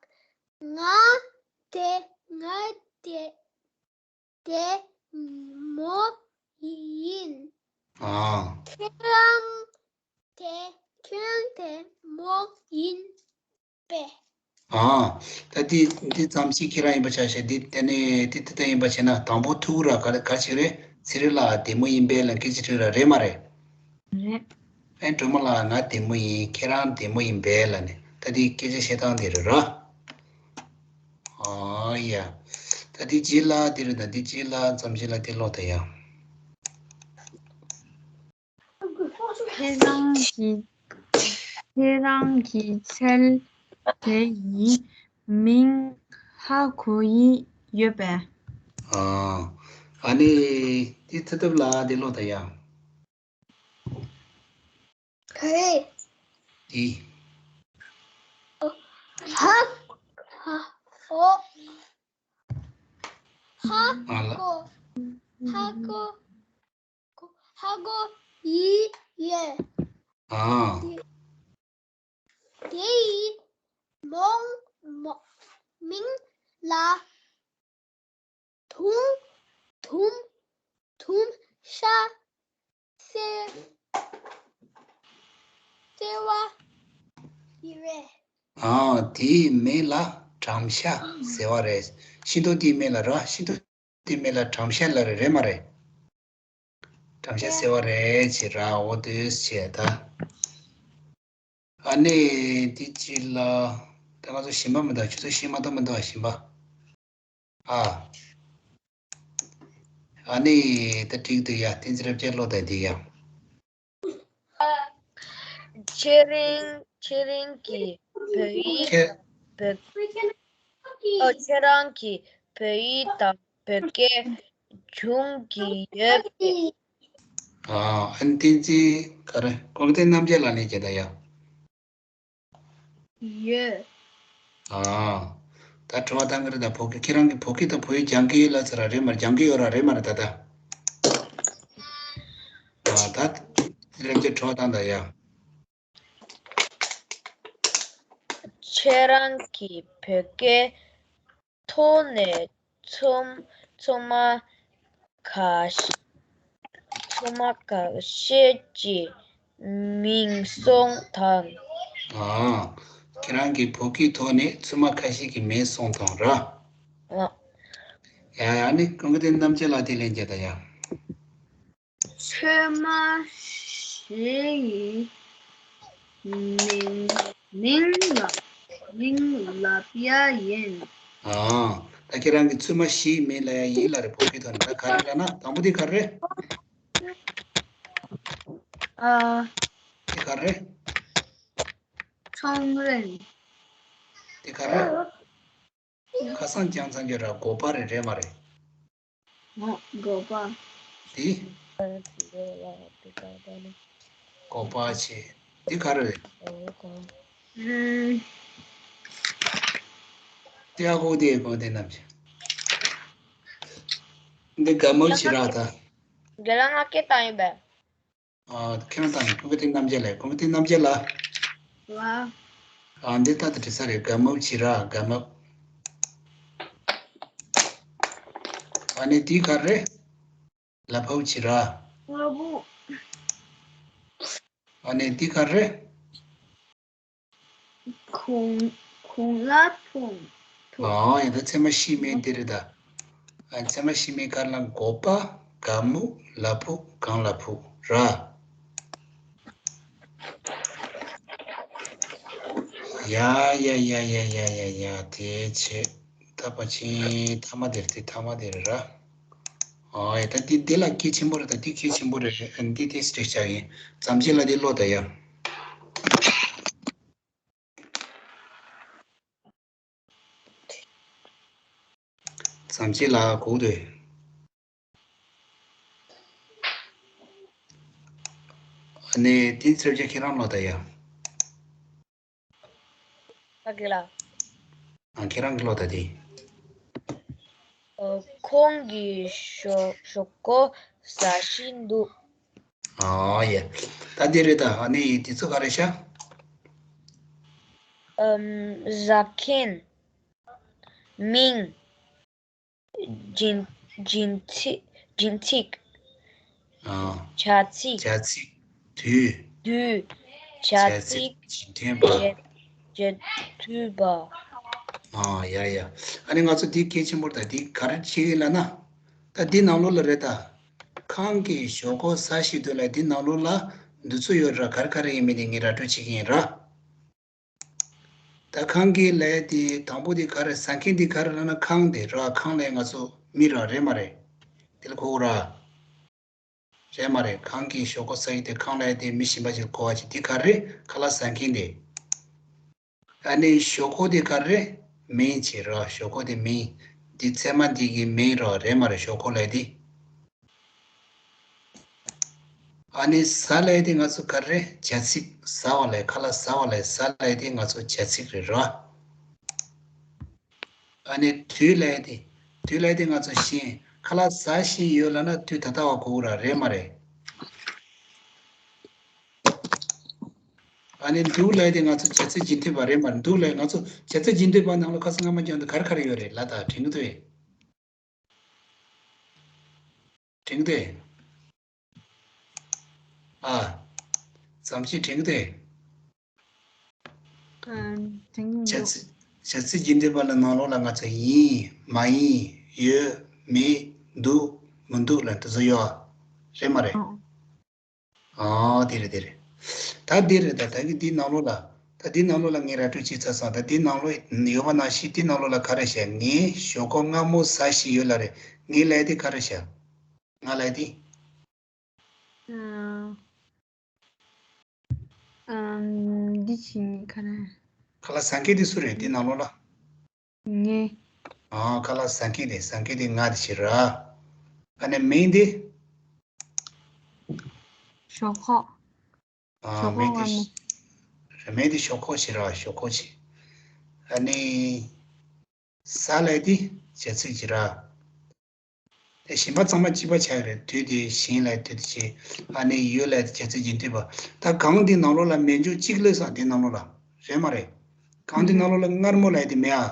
ང་དེ་ང་དེ་དེ་མོ་ཡིན། ཨ། ཁྱེད་རང་དེ་ཁྱེད་རང་དེ་མོ་ཡིན་པས། ཨ། ད་འདི་འདི་ཙམ་ཞིག་ཁྱེད་རང་ཡིན་པ་ཆ་བཞག་འདི་དེ་ནས་དེ་དེ་ལྟ་ཡིན་པ་བྱས་ན། དང་པོ་ཐུག་ར་ག་ག་ཞིག་རེད། ཚེ་རིང་ལགས་བདེ་མོ་ཡིན་པས་ལ་སྐད་ཆ་དྲིས་ར། རེད་མ་རེད། རེད། ཨེ་སྒྲོལ་མ་ལགས་ང་བདེ་མོ་ཡིན། ཁྱེད་རང་བདེ་མོ་ཡིན་པས་ལ་ནི། ད་འདི་སྐད་ཆ་བཤད་སྟངས་དེ་རེད་ར། ཨ་ཡ། ད་འདི་རྗེས་ལ་དེ་རེད། ད་འདི་རྗེས་ལ་ཙམ་ཞིག་ལ་དེ་ཀློག་ད་ཡ། ཁྱེད་རང་གི་ཁྱེད་རང་གི་ཚལ་དེ་ཡི་མིང་ཧ་གོ་ཡི་ཡོད་པས། ཨ། ཨ་ནི་དེ་ཚེ་ཐབས་ལ་དེ་ཀློག་ད་ཡ། ག་རེ། དེ། ཧ། ཧ། ཨོ། ཧ་ཨ་ལ། གོ། ཧ་གོ། ཧ་གོ་ཡི་ཡོད། ཨ། དེ་དེ་ཡི་མོང་མོ་མིང་ལ་དུམ་དུམ་དུམ་ཤ་ཟེར་ཟེར་བ་ཡི་རེད། ཨ། དེའི་མིང་ལ་གྲམ་ཤ་ཟེར་བ་རེད། ཤིང་ཏོག་དེའི་མིང་ལ་ར། ཤིང་ཏོག་དེའི་མིང་ལ་གྲམ་ཤ་ལབ་རེད། རེད་མ་རེད། གྲམ་ཤ་ཟེར་བ་རེད་ཅེས་ར། འོ་དེ་བྱས་ད། ཨ་ནི་དེ་གཅིག་ལ། ད་ང་ཚོ་ཞིམ་པ་མི་འདུག་ཁྱོད་ཚོ་ཤེས་མ་གཏོགས་མི་འདུག་ཞིམ་པ། ཨ། ཨ་ནི་ད་འགྲིག་འདུག་ཡ། བསྟན་འཛིན་རབ་རྒྱས་ཀློག་དང་དེ་ཡ། ཁྱེད་རང་ཁྱེད་རང་གི་བོད་ཡིག་ཁྱེད་བོད། ཨོ། ཁྱེད་རང་གི་བོད་ཡིག་དང་བོད་སྐད་སྦྱོང་གི་ཡོད་པས། ཨ། ཨ་ནི་བསྟན་འཛིན་ག་རེ། ཀུན་དགའ་བསྟན་རྣམ་རྒྱལ་ལགས་ནས་བྱས་ད་ཡ། ཡོད། ཨ། ད་དྲི་བ་བཏང་གི་རེད་ད། བོད་སྐད། ཁྱེད་རང་གིས་བོད་སྐད་དང་བོད་ཡིག་སྦྱང་གི་ཡོད་ལབ་ཟེར་ར། རེད་མ་རེད། སྦྱང་གི་ཡོད་ར། རེད་མ་རེད་ད་ལྟ། ཨ། ད་ལན་གྱི་དྲི་བ་བཏང་ད་ཡ། ཁྱེད་རང་གིས་བོད་སྐད་ཐོག་ནས་ཚོ་ཚོད་མ་ཁ་ཤས་ཚོད་མ་ཁ་ཤས་ཀྱི་མིང་གསུངས་དང་། ཨ། ཁྱེད་རང་གིས་བོད་སྐད་ཐོག་ནས་ཚོད་མ་ཁ་ཤས་ཀྱི་མིང་གསུངས་དང་ར། ཨ། ཡ་ཡ། ཨ་ནི་ཀུན་དགའ་བསྟན་རྣམ་རྒྱལ་ལགས་དེ་ལན་རྒྱག་ད་ཡ། ཚོད་མ་ཤེས་ཡི་མིང་མིང་ལ་མིང་ལབ་ཡ་ཡིན། ཨ། ད་ཁྱེད་རང་གིས་ཚོད་མ་ཤེས་ཡི་མིང་ལབ་ཡ་ཡིན་ལབ་རེད། བོད་སྐད་ཐོག་ནས། ད་ག་རེ་ལབ་ན། དང་པོ་དེ་ག་རེ་རེད། ཨ། དེ་ག་རེ་རེད། ཚོང་རེད། དེ་ག་རེ་རེད། ཁ་སང་ཀྱང་ཚང་གི་ར། སྒོ་པ་རེད། རེད་མ་རེད། ཨ། སྒོ་པ། དེ། སྒོ་པ་ཆེ། དེ་ག་རེ་རེད། ཨུམ། དེ་ཨ་ཁུ་དེ་ཁོ་དེ་རྣམས་ཆེ། འདི་དགའ་མོ་ཆེ་ར་ད། དགེ་ལགས་ང་སྐད་བཏང་ཡིན་པས། ཨ། ཁྱེད་རང་དང་ཀུན་དགའ་བསྟན་རྣམ་རྒྱལ་ལགས། ཀུན་དགའ་བསྟན་རྣམ་རྒྱལ་ལགས། ལགས། ཨ། འདི་ལྟར་དུ་དྲི་ས་རེད། དགའ་མོ་བྱེད་ར། དགའ་མོ། ཨ་ནི་འདི་ག་རེ། ལ་ཕུག་བྱེད་ར། ལ་ཕུག་ཨ་ནི་འདི་ག་རེ། གུང་གུང་ལ་ཐུང་ཐུང་། ཨ། ཡ་ད་ཚད་མ་ཤེས་མིན་འདི་རེད་ད། ཨ། ཚད་མ་ཤེས་མིན་ག་ལ། སྒོ་པ། དགའ་མོ། ལ་ཕུག་གང་ལ་ཕུག་ར། ཡ་ཡ་ཡ་ཡ་ཡ་ཡ་ཡ། དེ་བྱས་ད་ཕལ་ཆེར་ཐ་མ་དེ་རེད། དེ་ཐ་མ་དེ་རེད་ར། ཨ། ཡ་ད་འདི་འདི་ལ་གལ་ཆེན་པོ་རེད་ད། འདི་གལ་ཆེན་པོ་རེད། ཨ། འདི་དེ་སྤྲད་བྱ་ཡིན། ཙམ་ཅིག་ལ་འདི་ཀློག་ད་ཡ། ཙམ་ཅིག་ལ་གོ་དོ། ཨ་ནི་དེ་ཚེ་རབས་ཅན་ཁྱེད་རང་ལོ་ད་ཡ། ཨ་གི་ལ། ཨ་ཁྱེད་རང་གི་ལོ་ད་དེ། ཨ་ཁོང་གི་ཞོ་ཞོག་ཁོག་ཟ་བཞིན་འདུག་ཨ་ཡ། ད་དེ་རེད་ད། ཨ་ནི་དེ་ཚོ་ག་རེ་ཤ། ཨམ་ཟ་མཁན། མིང་། སྦྱིན་སྦྱིན་ཚིག་སྦྱིན་ཚིག་ཨ། བྱ་ཚིག་བྱ་ཚིག་དུས། དུས། བྱ་བྱ་ཚིག་ཚིག་རྗེས་མཐུན་པ། རྗེས་རྗེས་མཐུན་པ། ཨ་ཡ་ཡ། ཨ་ནི་ང་ཚོ་འདི་གལ་ཆེན་པོ་རེད་ད། འདི་ག་རེ་བྱེད་ཀྱི་ལབ་ན། ད་འདི་ནང་ལོགས་ལ་རེད་ད། ཁང་གི་ཞོག་ཁོག་ཟ་བཞིན་འདུག་ལབ། འདི་ནང་ལོགས་ལ་འདི་ཚོ་ཡོད་ར། ག་རེ་ག་རེ་ཡིན་མིན་དེ་ངས་ར་སྤྲོད་བྱེད་ཀྱི་ཡིན་ར། ད་ཁང་གི་ལས་དེ་དང་པོ་དེ་ག་རེ། ཟ་མཁན་དེ་ག་རེ་ལབ་ན་ཁང་དེ་ར། ཁང་ལས་ང་ཚོ་མི་ར་རེད་མ་རེད། དེ་ལ་གོ་ར། རེད་མ་རེད། ཁང་གི་ཞོག་ཁོག་ཟ་ཡི་དེ་ཁང་ལས་དེ་མི་གཞན་པ་ཞིག་གོ་བ་ཅིག་དེ་ག་རེ། ཁ་ལག་ཟ་མཁན་དེ། ཨ་ནི་ཞོག་ཁོག་དེ་ག་རེ། མིང་བྱེད་ར། ཞོག་ཁོག་དེ་མིང་། དེ་ཚད་མ་འདི་གི་མིང་ར་རེད་མ་རེད། ཞོག་ཁོག་ལས་དེ། ཨ་ནི་ཟ་ལས་དེ་ང་ཚོ་ག་རེ། བྱ་ཚིག་ཟ་བ་ལས། ཁ་ལག་ཟ་བ་ལས་ཟ་ལས་དེ་ང་ཚོ་བྱ་ཚིག་རེད་ར། ཨ་ནི་དུས་ལས་དེ། དུས་ལས་དེ་ང་ཚོ་ཤེས། ཁ་ལག་ཟ་བཞིན་ཡོད་ལབ་ན་དུས་ད་ལྟ་བ་གོ་གི་ར། རེད་མ་རེད། ཨ་ནི་འདུག་ལས་དེ་ང་ཚོ་བྱ་ཚིག་རྗེས་མཐུན་པ་རེད་མ་རེད། འདུག་ལས་ང་ཚོ་བྱ་ཚིག་རྗེས་མཐུན་པ་ནང་ལ་ཁ་སང་སྔ་མ་སྦྱངས་དུས་ག་རེ་ག་རེ་ཡོད་རེད་ལབ་ད། དྲན་གི་འདུག་ཨེ། དྲན་གི་འདུག་ཨ། ཙམ་ཞིག་དྲན་གི་འདུག་ཨ། དྲན་གི་མི་འདུག་བྱ་ཚིག་བྱ་ཚིག་རྗེས་མཐུན་པ་ལ་ནང་ལོགས་ལ་ང་ཚོ་ཡིན། མ་ཡིན། ཡོད། མེད། འདུག་མི་འདུག་ལ་དེ་ཚོ་ཡོད། རེད་མ་རེད། ཨ། ཨ་དེ་རེད་དེ་རེད། ད་འདི་རེད་ད། ད་གི་འདི་ནང་ལོགས་ལ། ད་འདི་ནང་ལོགས་ལ་ངས་ར་སྤྲོད་བྱས་ཚར་སོང་། ད་འདི་ནང་ལོགས་ཡོད་པ་ནང་བཞིན་འདི་ནང་ལོགས་ལ་ག་རེ་བཤད། ངས་ཞོག་ཁོག་མངར་མོ་ཟ་བཞིན་ཡོད་ལབ་རེད། ངས་ལབ་དེ་ག་རེ་བཤད། ང་ལབ་དེ། ཨ། ཨ། འདི་བྱིན་ག་རེ། ཁ་ལག་ཟ་མཁན་དེ་སུ་རེད་འདི་ནང་ལོགས་ལ། ངས། ཨ། ཁ་ལག་ཟ་མཁན་དེ། ཟ་མཁན་དེ་ང་དེ་བྱེད་ར། ཨ་ནི་མིང་དེ། ཞོག་ཁོག་ཨ། ཞོག་མིང་ཁོག་དེ། ངར་མོ། མིང་དེ་ཞོག་ཁོག་བྱེད་ར། ཞོག་ཁོག་བྱེད། ཨ་ནི། ཟ་ལབ་དེ་བྱ་ཚིག་བྱེད་ར། དེ་གཞན་པ་ཚང་མ་གཅིག་པ་ཆགས་ཀྱི་རེད། དུས་དེ་བཞིན་ལ་དུས་དེ་བྱེད། ཨ་ནི་ཡོད་ལ་དེ་བྱ་ཚིག་རྗེས་མཐུན་པ། ད་གང་འདི་ནང་ལོགས་ལ་མེད་འཇོག་གཅིག་ལས་སང་འདི་ནང་ལོགས་ལ། རེད་མ་རེད། གང་འདི་ནང་ལོགས་ལ་མངར་མོ་ལ་དེ་མེད་ཨ།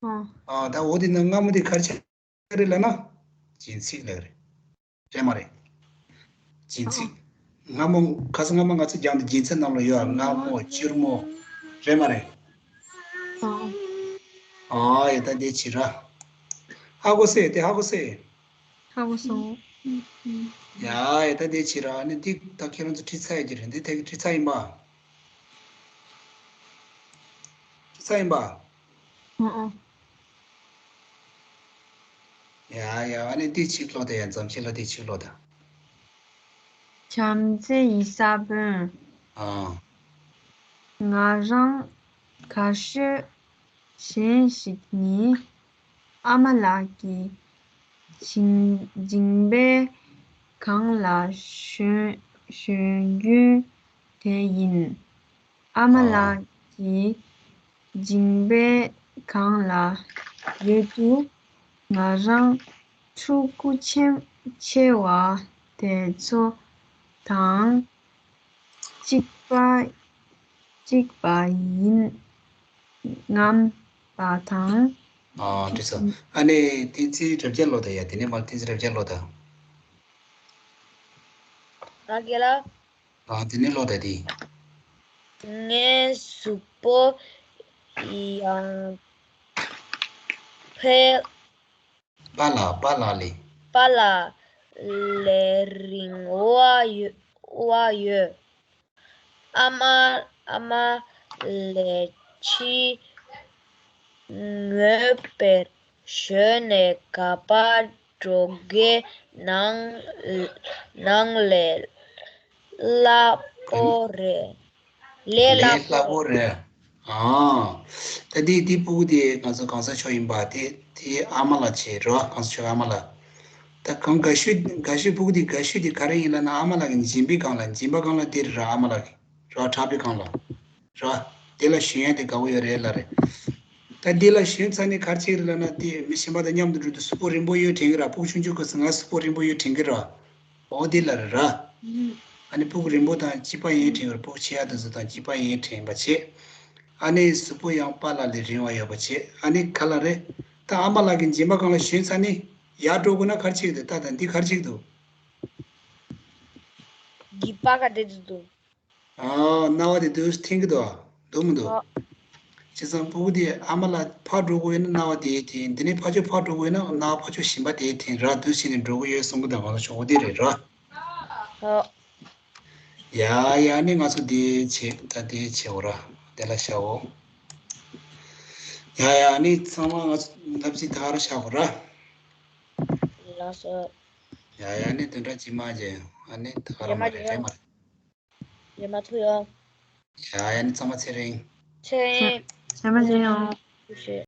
ཨ། ཨ། ད་འོ་དེ་ན་མངར་མོ་དེ་ག་རེ་ཆགས་རེད་ལབ་ན། སྦྱིན་ཚིག་ལབ་རེད། རེད་མ་རེད། སྦྱིན་ཚིག་ཨ། མངར་མོ། ཁ་སང་སྔ་མ་ང་ཚོ་སྦྱངས་དེ་སྦྱིན་ཚིག་ནང་ལ་ཡོད་ཨ། མངར་མོ། སྐྱུར་མོ། རེད་མ་རེད། ཨ། ཨ་ཡ། ད་དེ་བྱེད་ར། ཧ་གོ་སོང་། དེ་ཧ་གོ་སོང་། ཧ་གོ་སོང་། ཡ་ཡ། ད་དེ་བྱེད་ར། ཨ་ནི་འདི་ད་ཁྱེད་རང་ཚོ་ཁྲིད་ཚར་ཡོད་ཀྱི་རེད། འདི་ཐད་ཀྱི་ཁྲིད་ཚར་ཡིན་པ། ཁྲིད་ཚར་ཡིན་པ། ཨ་ཨ། ཡ་ཡ། ཨ་ནི་འདི་གཅིག་ཀློག་དང་། ཡ། མཚམས་ཤིག་ལ་འདི་གཅིག་ཀློག་དང་། བྱམས་བརྩེ་ཡི་ས་བོན། ཨ། ང་རང་དགའ་ཤོས་གཞན་ཞིག་ནི་ཨ་མ་ལགས་ཀྱི་མཇིང་མཇིང་པའི་སྒང་ལ་ཞོན་ཞོན་རྒྱུན་དེ་ཡིན། ཨ་མ་ཨ། ལགས་ཀྱི་མཇིང་པའི་སྒང་ལ་ཡོད་དུས་ང་རང་ཕྲུ་གུ་ཆེམ་ཆེ་བ་དེ་ཚོ་དང་གཅིག་པ་གཅིག་པ་ཡིན་རྔམ་པ་དང་། ཨ། འགྲིག་སོང་། ཨ་ནི་བསྟན་འཛིན་རབ་རྒྱས་ཀློག་དང་། ཡ། དེ་ནས་མར་བསྟན་འཛིན་རབ་རྒྱས་ཀློག་དང་། ང་རྒན་ལགས། ཨ། དེ་ནས་ཀློག་དང་དེ། ངའི་གཟུགས་པོ་ཡང་ཕལ། པཱ་ལགས། པཱ་ལགས་ལས། པཱ་ལགས་ལས་རིང་བ་ཡོད། བ་ཡོད། ཨ་མ། ཨ་མ་ལས་ཕྱི་ངོས་པར་ཞོན་ནས་ག་པར་འགྲོ་གི་ནང་ནང་ལས་སླ་པོ་རེད། ལས་སླ་པོ་རེད། ཨ། ད་འདི་འདི་སྤུ་གུ་དེ་ང་ཚོ་གང་ཟག་མཆོག་ཡིན་པ་དེ་དེ་ཨ་མ་ལགས་བྱེད་རོ། གང་ཟག་མཆོག་ཨ་མ་ལགས། ད་གང་དགའ་ཤོས་དགའ་ཤོས་སྤུ་གུ་དེ་དགའ་ཤོས་དེ་ག་རེ་ཡིན་ལབ་ན། ཨ་མ་ལགས་ཀྱི་སྦྱིན་པའི་སྒང་ལ་སྦྱིན་པ་སྒང་ལ་དེ་རེད་ར། ཨ་མ་ལགས་ཀྱི་ར་ཕྲག་པའི་སྒང་ལ་ར། དེ་ལ་ཞོན་ཡ་དེ་དགའ་བོ་ཡོད་རེད་ལབ་རེད། ད་འདི་ལ་ཞོན་ཚར་ནས་ག་རེ་བྱེད་ཀྱི་རེད་ལབ་ན། དེ་མི་གཞན་པ་དང་མཉམ་དུ་འགྲོ་དུས་གཟུགས་པོ་རིང་པོ་ཡོད་དྲན་གྱི་ར། སྤུ་གུ་ཆུང་ཆུང་སྐབས་སུ་ང་གཟུགས་པོ་རིང་པོ་ཡོད་དྲན་གྱི་ར། འོ་དེ་ལ་རེད་ར། ཨ་ནི་སྤུ་གུ་རིང་པོ་དང་སྐྱིད་པ་ཡིན་དྲན་པ། སྤུ་གུ་ཆེ་ཡ་དེ་ཚོ་དང་སྐྱིད་པ་ཡིན་དྲན་པ་བྱེད། ཨ་ནི་གཟུགས་པོ་ཡང་པཱ་ལགས་ལས་རིང་བ་ཡོད་པ་བྱེད། ཨ་ནི་ག་ལ་རེད། ད་ཨ་མ་ལགས་ཀྱི་སྦྱིན་པ་སྒང་ལ་ཞོན་ཚར་ནས་ཡར་འགྲོ་དགོས་ན་ག་རེ་བྱེད་ཀྱི་འདུག་ད་ད་འདི་ག་རེ་བྱེད་ཀྱི་འདུག་གི་པ་ག་དེ་དུ་དུ། ཨ། རྣ་བ་དེ་དུ་འཐེན་གྱི་འདུག་ཨ། འདུག་མི་འདུག་ཨ། བྱས་ཙང་སྤུ་གུ་དེ་ཨ་མ་ལགས་ཕར་འགྲོ་དགོས་ཡོད་ན་རྣ་བ་དེ་འཐེན། འདི་ནས་ཕར་ཕྱོགས་ཕར་འགྲོ་དགོས་ཡོད་ན་རྣ་བ་ཕར་ཕྱོགས་གཞན་པ་དེ་འཐེན་ར། དུ་བྱས་ནས་འགྲོ་གི་ཡོད་གསུང་གི་འདུག་ང་ཚོ་ཆོག་གི་དེ་རེད་ར། ཨ། ཡ་ཡ། ནི་ང་ཚོ་དེ་བྱེད། ད་དེ་བྱེད་འོ་ར། དེ་ལ་བྱའོ། ཡ་ཡ། ནི་ཚང་མ་ང་ཚོ་ལབ་ཅིག་ད་ག་ར་བྱ་འོ་ར། ལགས་སོ། ཡ་ཡ། ནི་དོན་དག་ཅི་མ་བྱེད། ཨ་ནི་ད་ག་ར་མ་རེད། རེད་མ་རེད། རེད་མ་ཐུབ་ཡོང་། ཡ་ཡ། ནི་ཚང་མ་ཚེ་རིང་། ཚེ་རིང་། ཚེ་མ་ཚེ་ཡོང་། ཐུགས་རྗེ་ཆེ།